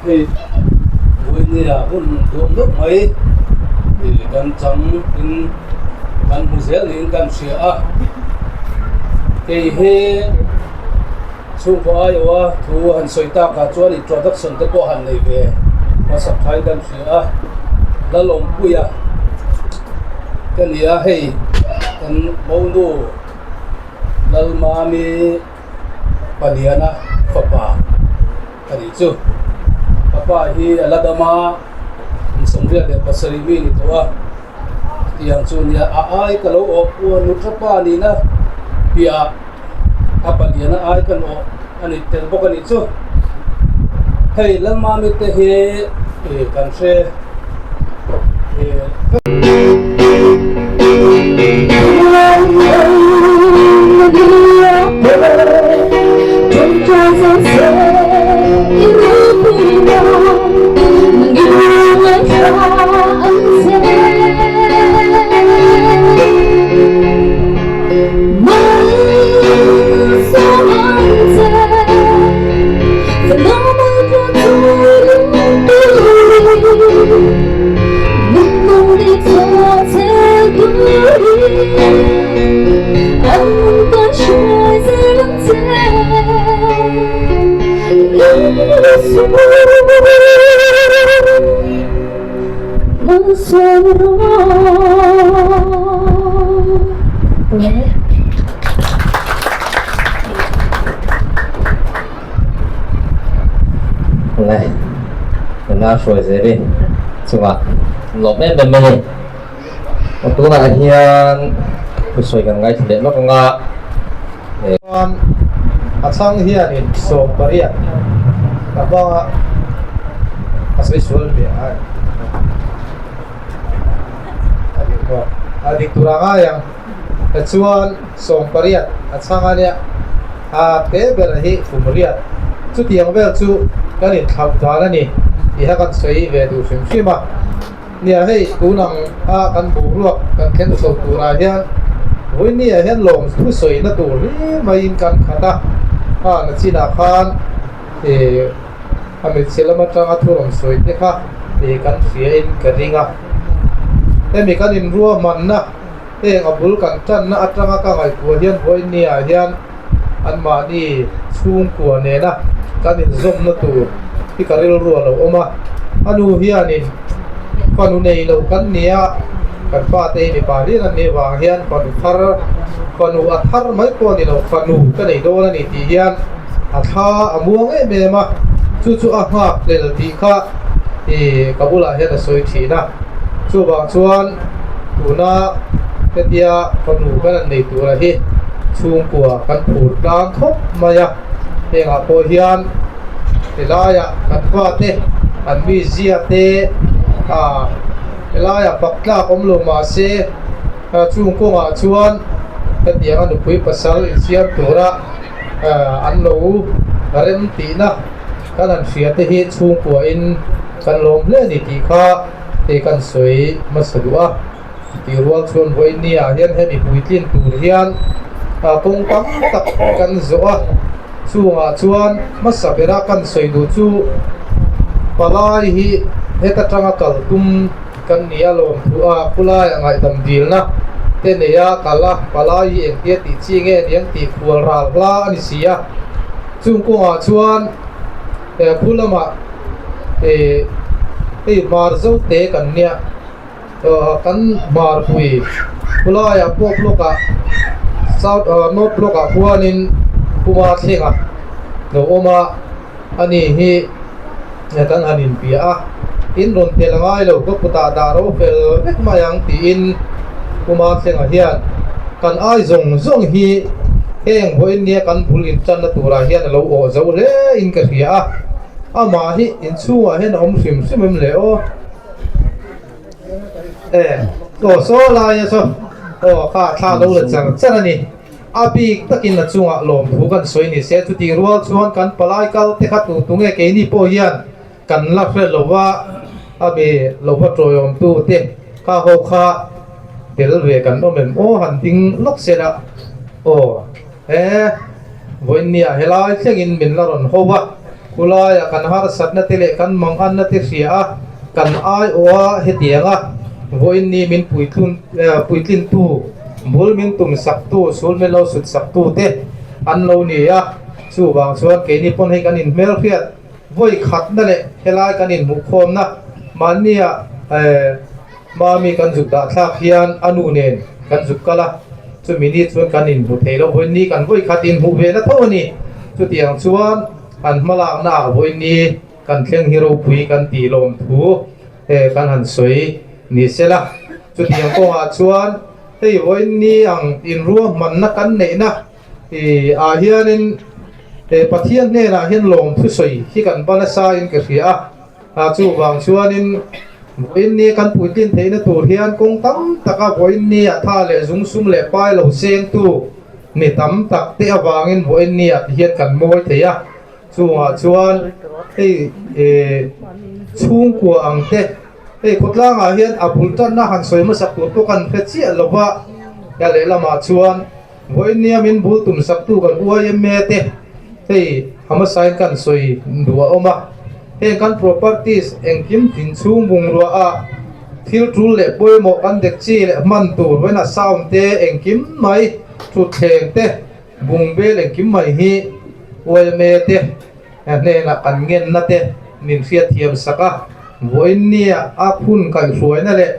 Hei vawinia hun duam deuh mai ih kan chang in kan hmu zel niin kan hria a hei hi chhungkaw aiawha thu han sawi takah chuan introduction te pawh han nei ve hmasak thain kan hria a Lalawmpuia ka ni a hei kan monu Lalmami. Paliana fapa a nih chu. Ka pa hi a la dam a, kum 77 mi ni tawh a, chutiang chu nia a ai ka lo awh pu a nutra pa nihna piah a Paliana ai kan awh a ni tel bawk a nih chu. Hei Lalmami te hi kan hre Le nula hruai zel i chungah lawm em em mai a ni aw tunah hian thusawi kan ngaithla leh lawk ang a Chuan a chhang hianin 18 ka hmang a ka sawi sual ve a a dik maw a dik tur a ngai ang tichuan 18 a chhang a nia a te ber hi kum riat chutiang vel chu kan inthlauh dan a ni tih kha kan sawi ve duh hrim hrim a. Nia hei tun ang a kan boruak kan thlen chho turah hian vawinia hian lawm thusawi na tur hle maiin kan khat a, a na chinah khan ih a hmeichhe lam atanga thu rawn sawi te kha ih kan hria in ka ring a, hemi kan inruahmanna heng a bul kan tanna atanga ka ngaihtuah hian vawinia hian anmahni chhungkua nena kan inzawmna tur hi ka rilru a lo awm a, a nu hianin fanu nei lo kan ni a, kan fate hi mipa hlir an nih vang hian fanu thar fanu a thar mai pawh a ni lo fanu ka nei dawn a ni tih hian. a thla a muang em em a, chu chu a nghak hlel tih kha ih ka bulah hian a sawi thin a. Chuvang chuan tuna hetia fanu kan han nei tura hi chhungkua kan phur tlang khawp mai a, hengah pawh hian helaiah kan fate an mizia te ah helaiah fak tlak awm lo mahse chung kawngah chuan hetianga nupui pasal insiam tura an lo rem tihna kan han hria te hi chhungkuain kan lawm hle a ni tih kha hei kan sawi hmasa duh a tih rual chuan vawiin ah hian hemi puitlin tur hian kawng tam tak kan zawh a chungah chuan hmasa bera kan sawi duh chu palai hi heta tanga kal tum kan ni a lawm thu a khulaiah ngaihdam dilna te nei a kal a palai hi engtia tih chi nge niang tih khual ral hla a ni si a chung kawngah chuan khu lamah eh hei hmar zo te kan nia kan hmar pui khulaiah pawh block ah south north block ah khuanin khuma thleng a lo awm a ani hi kan han inbia a in rawn tel a ngai lo ka kutah dah ro fel vek mai ang tiin khuma thlengah hian kan ai zawng zawng hi heng vawiin nia kan bul intanna turah hian a lo awh zo hle in ka hria a amah hi inchhungah hian a awm hrim hrim em le aw e aw saw laia saw aw kha thla lo la char char a ni. A bik takin a chungah lawmthu kan sawi ni se, chutih rual chuan kan palai kal te kha tu tu nge keini pawh hian kan la hre lo va, a mi lo va tawiawmtu te kha ho kha tel ve kan awm em aw han ding lawk se la aw he vawiinniah helai thlengin min la rawn ho va, khulaiah kan harsatna te leh kan manganna te hria a kan aiawha hetianga vawiinni min puitlun puitlintu Bul min tum saktu, sul min lo sut saktu te an lo ni a, chuvang chuan keini pawn hei kan inhmelhriat vawi khatna leh helai kan inhmuhkhawmna mahnia mami kan zuk dah thlak hian a nu nen kan zuk kal a, chumi ni chuan kan inhmu thei lo, vawi ni kan vawi khat inhmuh ve na tho a ni. Chutiang chuan an hmalakna ah vawi ni kan thleng hi ropui kan tih lawm thu kan han sawi ni sela. Chutiang kawngah chuan hei vawiin ni ang inruahmanna kan neihna ah hianin Pathian hnenah hian lawm thusawi hi kan ban nasa in ka hria a, chuvang chuanin vawiin ni kan puitlin theihna tur hian kawng tam taka vawiin ni ah tha leh zung sum leh pai lo sengtu mi tam tak te avangin vawiin ni ah ti hian kan mawi thei a. Chungah chuan hei chhungkua ang te hei khawtlangah hian a bul tanna han sawi hmasak tur pawh kan hre chiah lo va, ka lehlamah chuan vawiin min bul tum saktu kan YMA te hei a hmasain kan sawi duh a awm a, heng kan properties engkim inchhung bungrua a thil tul leh pawimawh kan dek chi leh hman tur vawiin a sound te engkim mai thutthleng te Bungbel engkim mai hi YMA te hnenah kan ngenna te min hriatthiam sak a, vawiin nia a phun kaihhruaina leh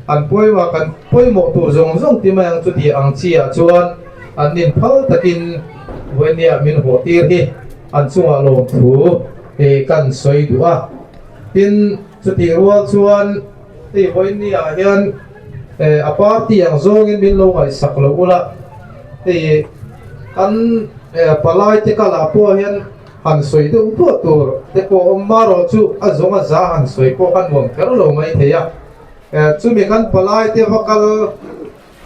an pawimawh kan pawimawh tur zawng zawng ti mai ang chuti ang chi ah chuan an inphal takin vawiin nia min hawh tir hi an chungah lawmthu kan sawi duh a. Tin, chutih rual chuan hei vawiin nia hian a party ang zawngin min lo ngaihsak lo ula, hei kan palai te kalah pawh hian han sawi deuh duah tur te pawh awm marawh chu a zawng a za han sawi pawh kha nuam kher lo mai thei a, chumi kan palai te va kal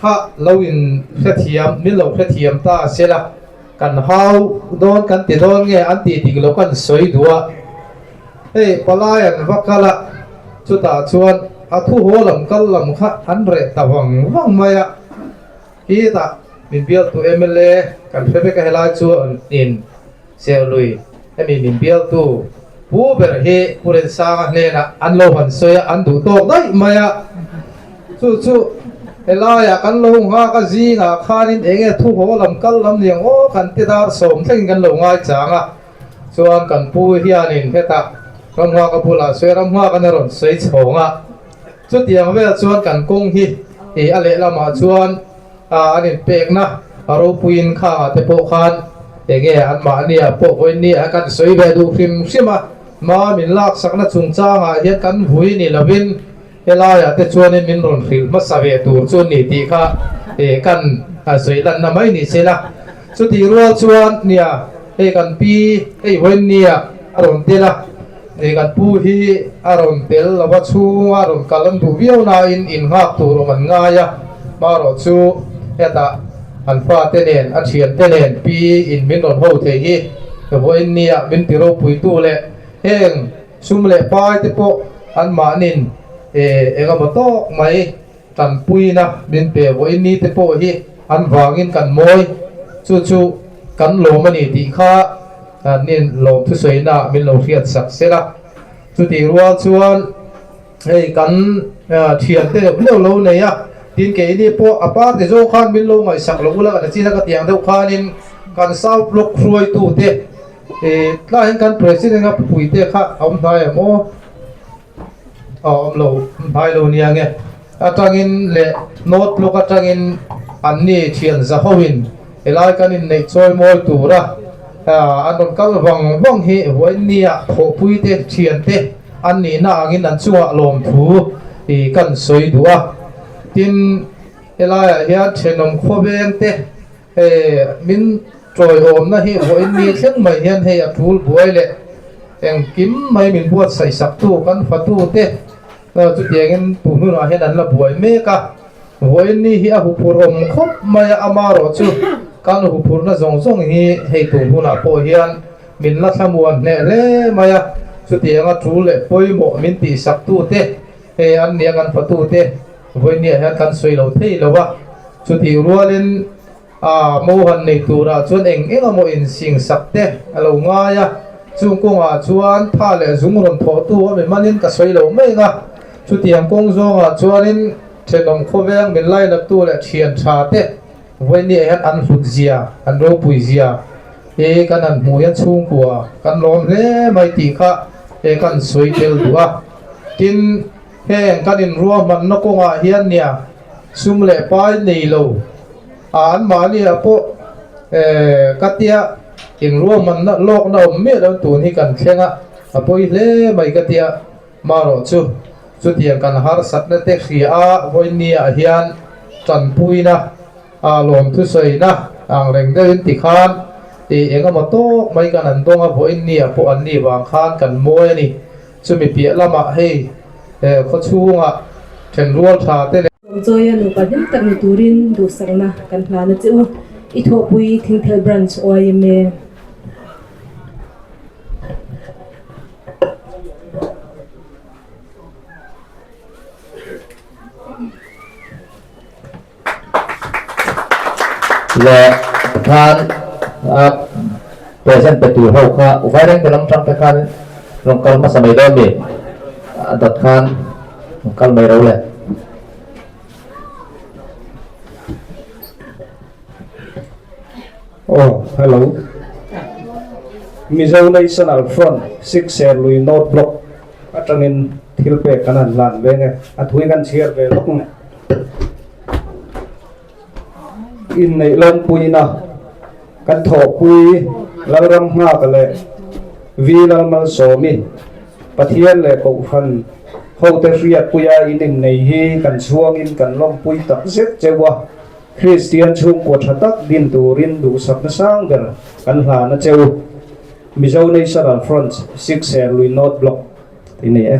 kha lo in hrethiam min lo hrethiam ta sela kan hau dawn kan ti dawn nge an tih dik lo kan sawi duh a. Hei palai an va kal a, chutah chuan a thu haw lam kal lam kha an reh ta vang vang mai a. Kitah min bialtu mla kan hre vek a helai chuan in Serlui hemi min bialtu pu ber hi Pu Rensanga hnenah an lo han sawi a, an duh tawk daih mai a. Chu chu helaiah kan lo nghak a zingah khanin eng nge thu haw lam kal lam niang aw kan ti dar sawm thlengin kan lo ngaichang a. Chuan kan pu hianin hetah Ramnghaka bulah sawi Ramnghaka'n a rawn sawi chhawng a, chutiang vel chuan kan kawng hi ih a lehlamah chuan an inpekna a ropuiin khangah te pawh khan Enge anmahniah pawh vawinia kan sawi ve duh hrim hrim a, hma min laksakna chungchangah hian kan vui ni lovin helaiah te chuanin min rawn hrilh hmasa ve tur chu ni tih kha kan sawi lanna mai ni se la. Chutih rual chuan nia hei kan pi hei vawinia a rawn tel a, kan pu hi a rawn tel lova chhunga rawn kal an duh viau nain innghak tur awm an ngai a, hmarawh chu hetah an fate nen a thiante nen pi in min rawn ho thei hi vawinia min ti ropuitu leh heng sum leh pai te pawh anmahnin engemaw tawk mai Tanpuina min pe vawiin te pawh hi an vangin kan mawi, chu chu kan lawm a ni tih kha nin lawm thusawiina min lo hriat sak sel a. Chutih rual chuan hei kan thiante deuh deuh lo nei a, tin keini pawh a party zawng khan min lo ngaihsak lo ula kan chin a ka tiang deuh khanin kan South Block hruaitute tlaiin kan President a puite kha a awm hnai em aw? A awm lo hmai lo nia nge. Atangin leh North Block atangin anni thian za hoin helai kan inneih chawi mawi tura an rawn kal vang vang hi vawiinnia thawhpui te thian te an nihna angin an chungah lawmthu kan sawi duh a. Tin, helaiah hian thenawm khawveng te Min tawiawmna hi vawiin thleng mai hian hei a tul buai leh engkim mai min buatsaih saktu kan fatute chutiangin tu hnunah hian an la buai mek a. Vawiin hi a huphurh awm khawp mai a, amarawh chu kan huphurhna zawng zawng hi hei tu hunah pawh hian min la thlamuan hneh hle mai a. Chutianga tul leh pawimawh min tihsaktute hei an nia kan fatute Vawinia hian kan sawi lo thei lo a, chutih rualin a mohan nei turah chuan eng eng emaw insing sak te a lo ngai a, chung kawngah chuan tha leh zung rawn thawhtu a mi manin ka sawi lo mai ang a, chutiang kawng zawngah chuanin thenawm khawveng min lainattu leh thian tha te Vawinia hian an hlut zia, an ropui zia hi kan han hmuh hian chhungkua kan lawm hle mai tih kha kan sawi tel duh a, tin. Heng kan inruahmanna kawngah hian nia sum leh pai nei lo a anmahniah pawh ka tia inruahmanna lawkna awm miah lo tun hi kan thleng a, a pawi hle mai ka tia marawh chu chutiang kan harsatna te hria a vawinia hian tanpuina a lawmthusawina ang reng deuhin tikhan ih engemaw tawk mai kan an dawng a vawinia pawh anni vang khan kan mawi a ni. Chumi piah lamah hei khaw chhungah thenrual tha te leh. Sawmchawia nupa hlim tak ni turin duhsakna kan hlan a che u. I thawhpui Thingthel Branch yma. Leh khan a present pe tur ho kha Vairengte lam tang te khan rawn kal hmasa mai dawn mi a dawt khan rawn kal mai ro le. Oh, hello. Mizo National Front Sikser Lui North Block atangin thil pek kan han hlan ve nge a thui kan chhiar ve lawk nge. Inneih lawmpuina kan thawhpui Lalram Nghaka leh V Lalmalsawmi, Pathian leh Kohhran hote hriatpuia in innei hi kan chhuangin kan lawmpui tak zet cheu a, Kristian chhungkua tha tak din turin duhsakna sang ber kan hlan a cheu. Mizo National Front Sikser Lui North Block tih a ni e.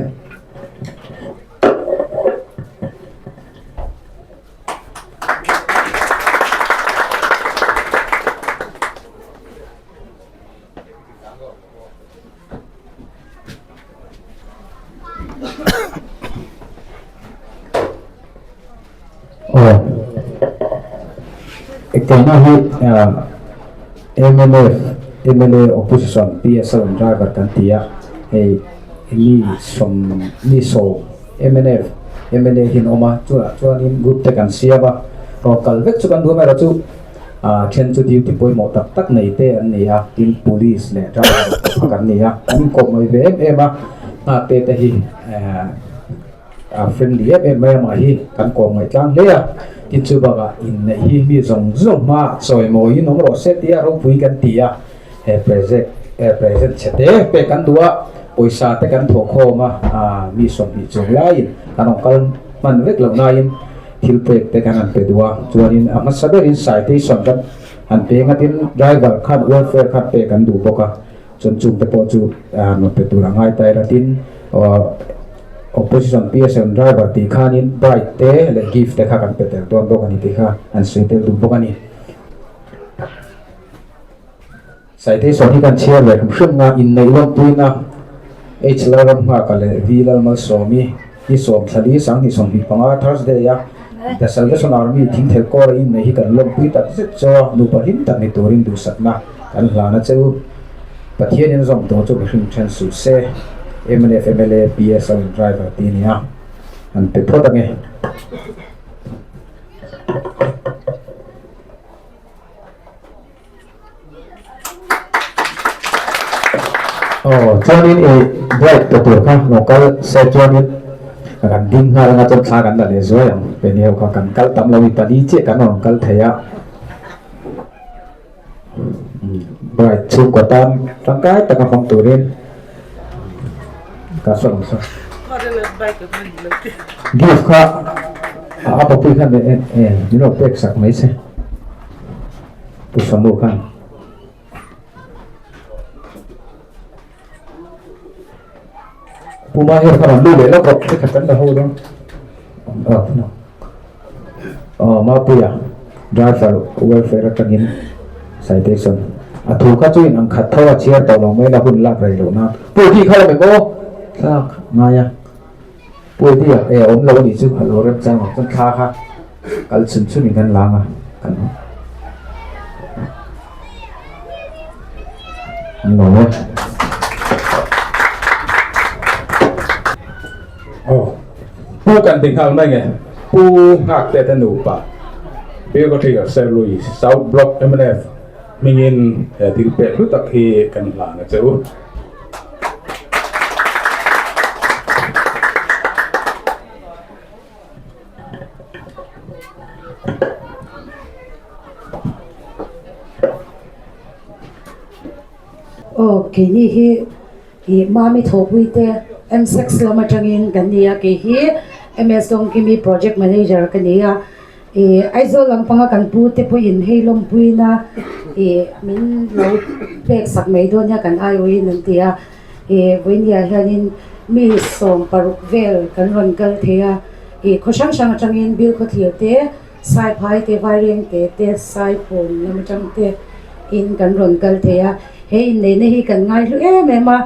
Aw keimah hi mnf mla opposition PSL driver kan ti a hei mi sawm mi sawm mnf mla hi an awm a chutah chuanin group te kan siam a rawn kal vek chu kan duh a amaherawhchu ah then chu duty pawimawh tak tak nei te an ni a tin police leh driver te pawh kan ni a an inkawp mai ve em em a nghate te hi eh a friendly em em mai amah hi kan kawm ngaih tlang hle a. Tin chu bakah inneih hi mi zawng zawng hma chawimawiin awm rawh se tia ropui kan ti a, he project present chhe te pek kan duh a, pawisa te kan thawhkhawm a, mi 20 chung laiin kan rawn kal hman vek lo nain thil pek te kan han pe duh a, chuanin a hmasa berin citation kan han pe ngatin driver khan welfare khan pek an duh bawk a. Chuan chung te pawh chu rawn pe tur a ngai ta ila tin opposition PSM driver tih khanin bride te leh gift te kha kan pe tel dawn bawk a ni tih kha an sawi tel duh bawk a ni. Citation hi kan chhiar leh hrim hrim nga inneih lawmpuina H Lalramnghaka leh V Lalmalsawmi hi 14 2025 Thursday a The Salvation Army Thingthel Kawra inneih hi kan lawmpui tak zet chaw a nupa hlim tak ni turin duhsakna Kan hlana che u. Pathianin zawm tawh chu mihring then suh se. Mnf mla PSL in driver ti nia. An pe phawt ange. Aw chuanin i bright pe tur kha lo kal se chuanin kan ding nghal anga chuan thla kan la leh zuai ang. Keini ho kha kan kal tam lo i pali chiah kan rawn kal thei a. Bride chhungkaw tan tangkai taka hmang turin ka sawi ang saw. Gift kha a papui khan min lo pek sak mai se Pu Samu khan. Pu Mahir khan an lu leh lawk rawh hekhat kan la ho dawn. Aw Mapuia driver welfare atangin citation a thu kha chu in ang khat tho a chhiar tawh lo mai la hun lak rei loh nan Pu Eddie kha awm em aw thlak ngai a Pu Eddie a e awm lo anih chu a lo remchang ang chuan thla kha kal chhun chhun in kan lang a kan an lo e. Aw. Pu kan ti nghal mai nge? Pu Nghakte te nupa Biography of Sir Louis, South Block mnf hmingin he thil pek hlu tak hi kan hlan a che u. Aw keini hi Ih Mami thawhpui te M-sex lam atangin kan ni a, kei hi MS Dawngkimi Project Manager ka ni a. Ih Aizawl lampanga kan pu te pawhin hei lawmpuina ih min lo pek sak mai dawn nia kan aiawhin an ti a. Ih vawinia hianin mi 16 vel kan rawn kal thei a. Ih khaw hrang hrang atangin Bilkhawthlir te, Saiphai te, Vairengte te, Saipawn lam atang te in kan rawn kal thei a. He inneihna hi kan ngaihlu em em a,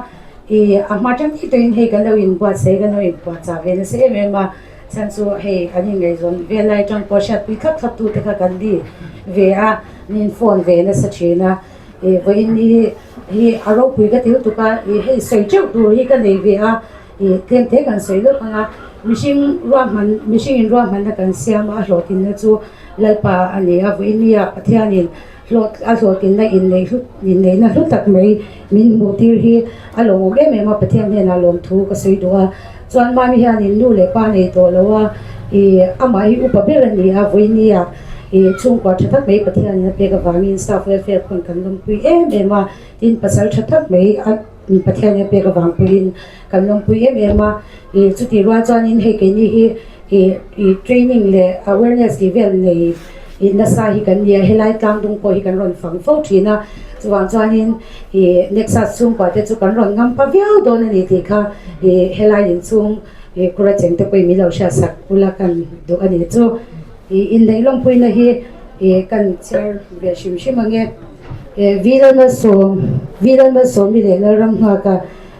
ih a hma tang hi tawhin hei kan lo inbuatsaih kan lo inpuahchah ve nasa em em a, chhan chu hei an inngaihzawn vel lai atang pawh hriatpui thlap thlap tute kha kan ni ve a, an in phone ve nasa thin a, ih vawiin hi hi a ropui ka ti lutuk a, ih hei sawi teuh tur hi ka nei ve a, ih tlem te kan sawi lawk ang a, mihring ruahman mihring in ruahmanna kan siam a, a hlawhtlinna chu Lalpa a ni a, vawiin ni ah Pathianin Hlawh a hlawhtlinna inneih hlu inneihna hlu tak mai min hmuh tir hi a lawmawm em em a, Pathian hnenah lawmthu ka sawi duh a. Chuan Mami hianin nu leh pa nei tawh lo a, ih amah hi upa ber a ni a, vawinia ih chhungkua tha tak mai Pathianin a pek avangin staff welfare khawn kan lawmpui em em a, tin pasal tha tak mai a Pathianin a pek avang pawhin kan lawmpui em em a. Ih chutih rual chuanin hei keini hi ih ih training leh awareness tih vel nei ih nasa hi kan ni a, helai tlang dung pawh hi kan rawn fang fo thin a, chuvang chuanin ih Nexus chhungkua te chu kan rawn ngam pa viau dawn a ni tih kha ih helai inchhung ih kura cheng te pawhin min lo hriatsak ula kan duh a ni chu. Ih inneih lawmpuina hi ih kan chhiar ve hrim hrim ang e. Ih Vilalmalsawm Vilalmalsawmi leh Lalramnghaka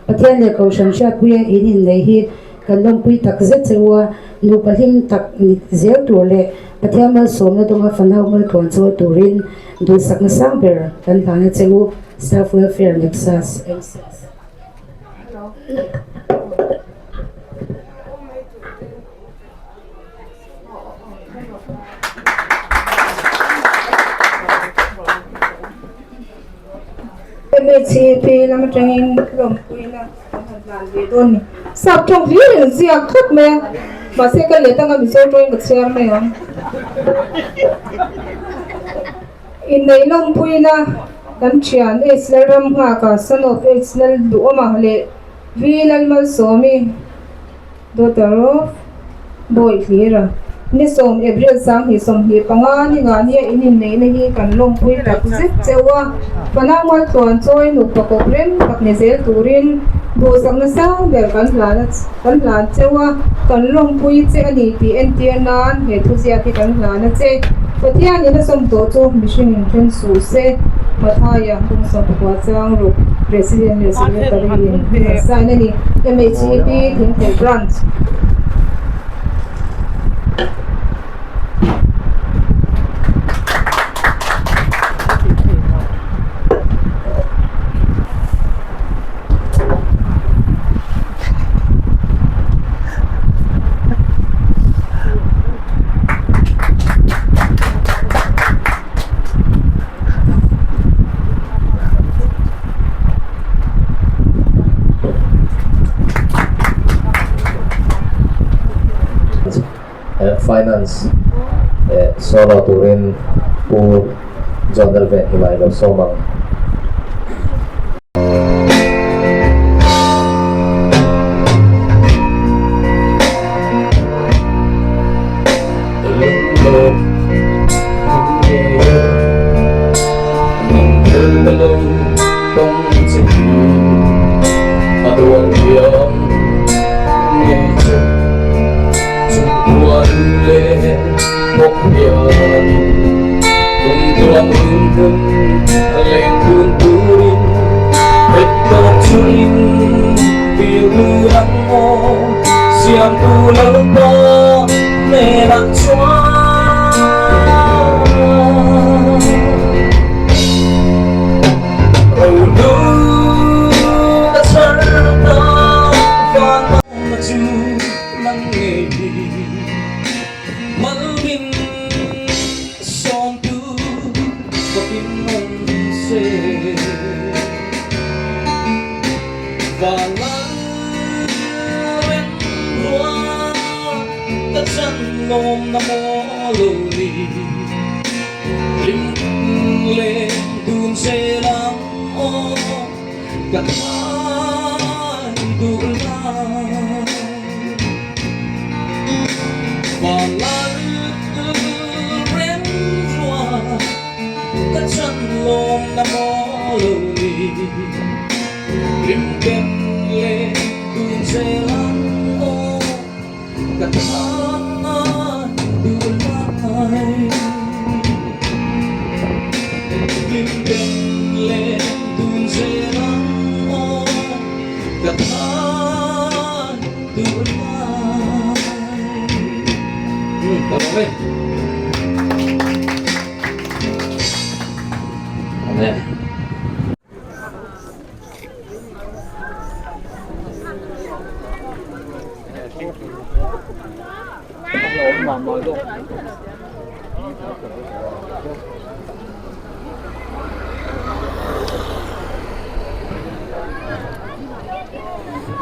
Pathian leh Kohhran hriatpuia in inneih hi kan lawmpui tak zet che u a, nupa hlim tak ni zel tur leh Pathian malsawmna dawnga fanau maltluan chawl turin duhsakna sang ber kan hlan a che u, Staff Welfare Nexus M6. MHAP lam atangin lawmpuina kan han hlan ve dawn ni. Sap tawng hlir in ziak khawp mai a. Mahse ka let anga Mizo tawngin ka chhiar mai ang. Inneih lawmpuina kan thian H Lalramnghaka, son of H Lalduhawma leh V Lalmalsawmi, Daughter of Bawihlira, Ni sawm April 2025 ni ngah nia in inneihna hi kan lawmpui tak zet cheu a, Panangmal tluan chawi nupa kawp rem tak ni zel turin duhsakna sang ber kan hlan kan hlan cheu a, kan lawmpui che a ni tih entir nan he thuziak hi kan hlan a che. Pathianin a sawm tawh chu mihring in then suh se, Mathaia kum 14 chang ruk President leh Secretary in an sign a ni. MHEP Thingthei Branch. Finance solo turin Pu John Lalven hi mai lo sawm ang.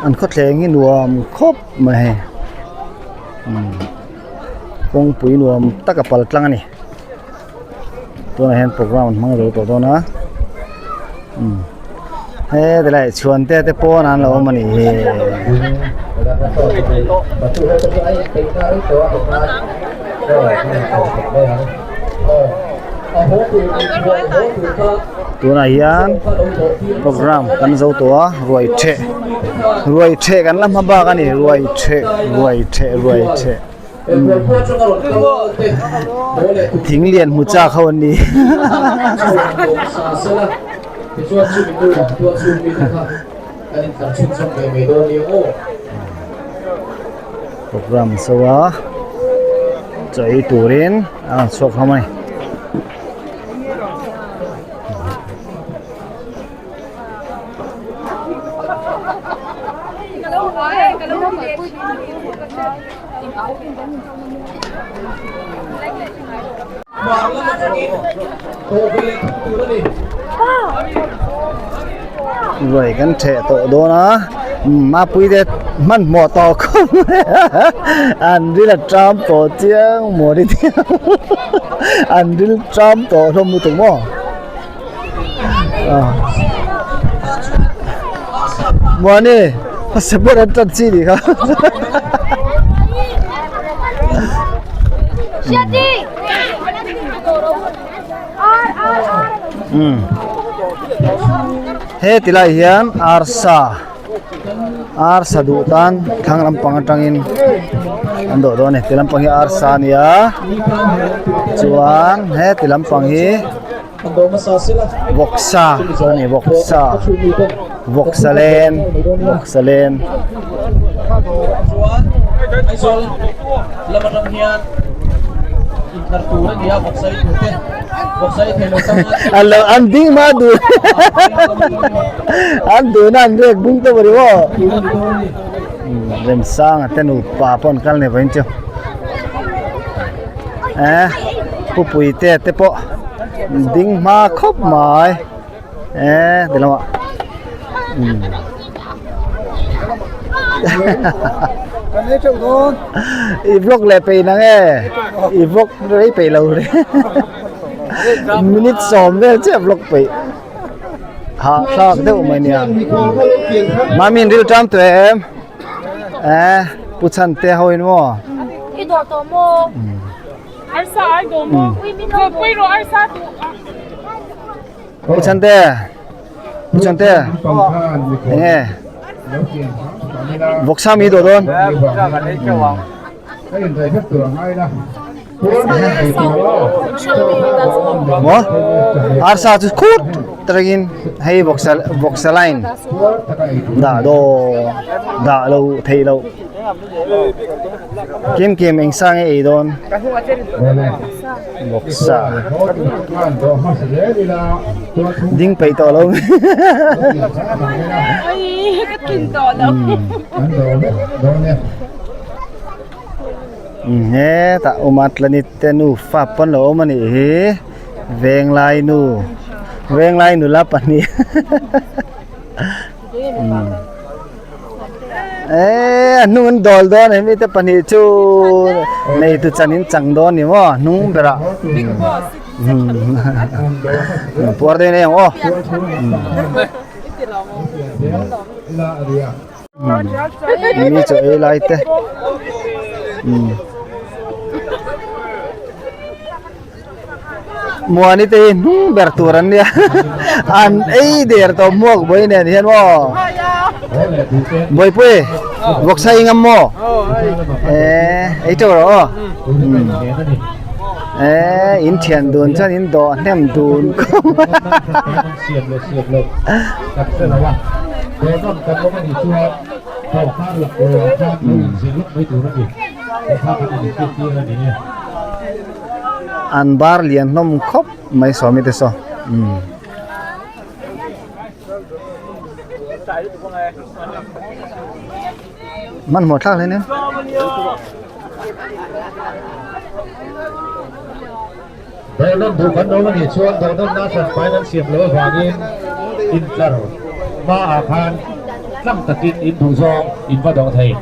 An khawthleng hi nuam khawp mai hei kawngpui nuam tak a pal tlang a ni tunah hian program an hmang zo tawh dawn a heti lai chhuante te pawn an lo awm a ni hi. Tunah hian program kan zo tawh a ruai theh ruai theh kan la hma bak a ni ruai theh ruai theh ruai theh thing lian hmu chak ho an ni program zo a chaw ei turin a rawn chhuak hlawm a ni. Ruai kan theh tawh dawn a mapui te. Hmanhmawh tawh khawp mai a, an ril a ṭam tawh chiang maw ni chiang an ril ṭam tawh hlawm lutuk maw Muani hmasa ber an ṭan chi nih kha He tilai hian arsa arsa duh tan thlang lampang atangin an dawh dawn a ni ti lampang hi arsa a ni a chuan he ti lampang hi vawksa a ni vawksa vawksa len vawksa len. An lo an ding hma duh an duhna an rek bung tawp a ni maw Remsanga te nupa pawh an kal nei vawiin chu eh pupui te te pawh ding hma khawp mai eh ti lamah umm. I vlog leh peih nang e i vlog rei peih lo re minute sawm vel chiah vlog peih hah thlak deuh mai nia mami in ril ṭam tawh em eh pu chhan te ho in maw I dawh tawh maw arsa ai dawh maw pui rawh arsa tu pu chhan te Pu Chante, enge vawksa mi dawh dawn? Maw? Arsa chu khut takin hei vawksa vawksa line dah daw dah lo theih loh. Kim kim eng sa nge ei dawn? Vawksa ding peih tawh lo hetah umatlanit te nufa pawn lo awm a nih hi venglai nu venglai nula pahnih Eee a hnung an dawl dawn a hemi te pahnih chu neitu chan in chang dawn ni maw hnung berah puar dawn em aw mi chaw ei lai te Muani te hi hnung ber tur an nia an ei der tawh hmuak bawi nen hian maw Bawipui vawksa i ngam maw eh ei teuh rawh aw eh in thian dun chuan in dawh hnem dun khawp An bar lian hlawm khawp mai sawmi te saw umm. Hmanhmawh thlak hle nia. Dawhnawn duh kan awm a nih chuan dawhnawn na hran pain an siam loh avangin intlar hmaah khan tlang takin in duh zawng in va dawh thei.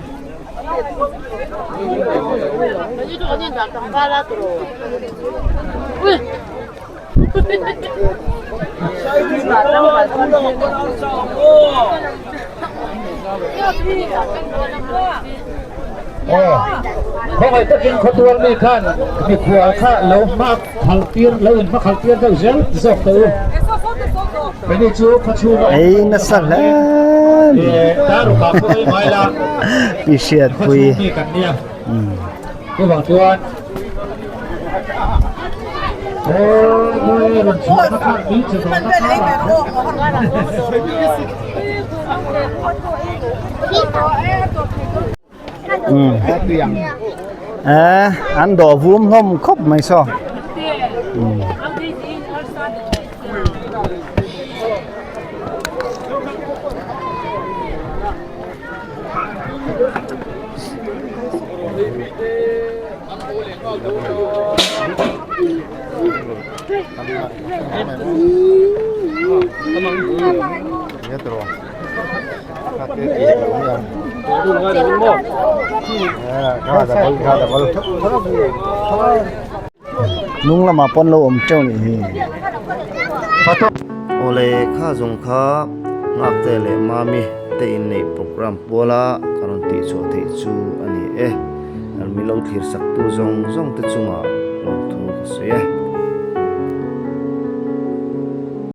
Khawngaih takin khawtual mi khan mikhual kha lo hma khalh tir lo in hma khalh tir deuh zel zawk teh u. Keini chu khawchhunga awm Ei nasa hle ni. Darukah pawh ei mai la. Pi Hriatpui. Khawchhung mi kan nia. Chuvang chuan Eh, an dawh vum hlawm khawp mai saw. Hnung lamah pawn lo awm teuh nih hi. Awle kha zawng kha Ngakte leh Mami te inneih program puala ka rawn tihchhuah theih chu a ni e. Kan milo thlir saktu zawng zawng te chungah lawmthu ka sawi e.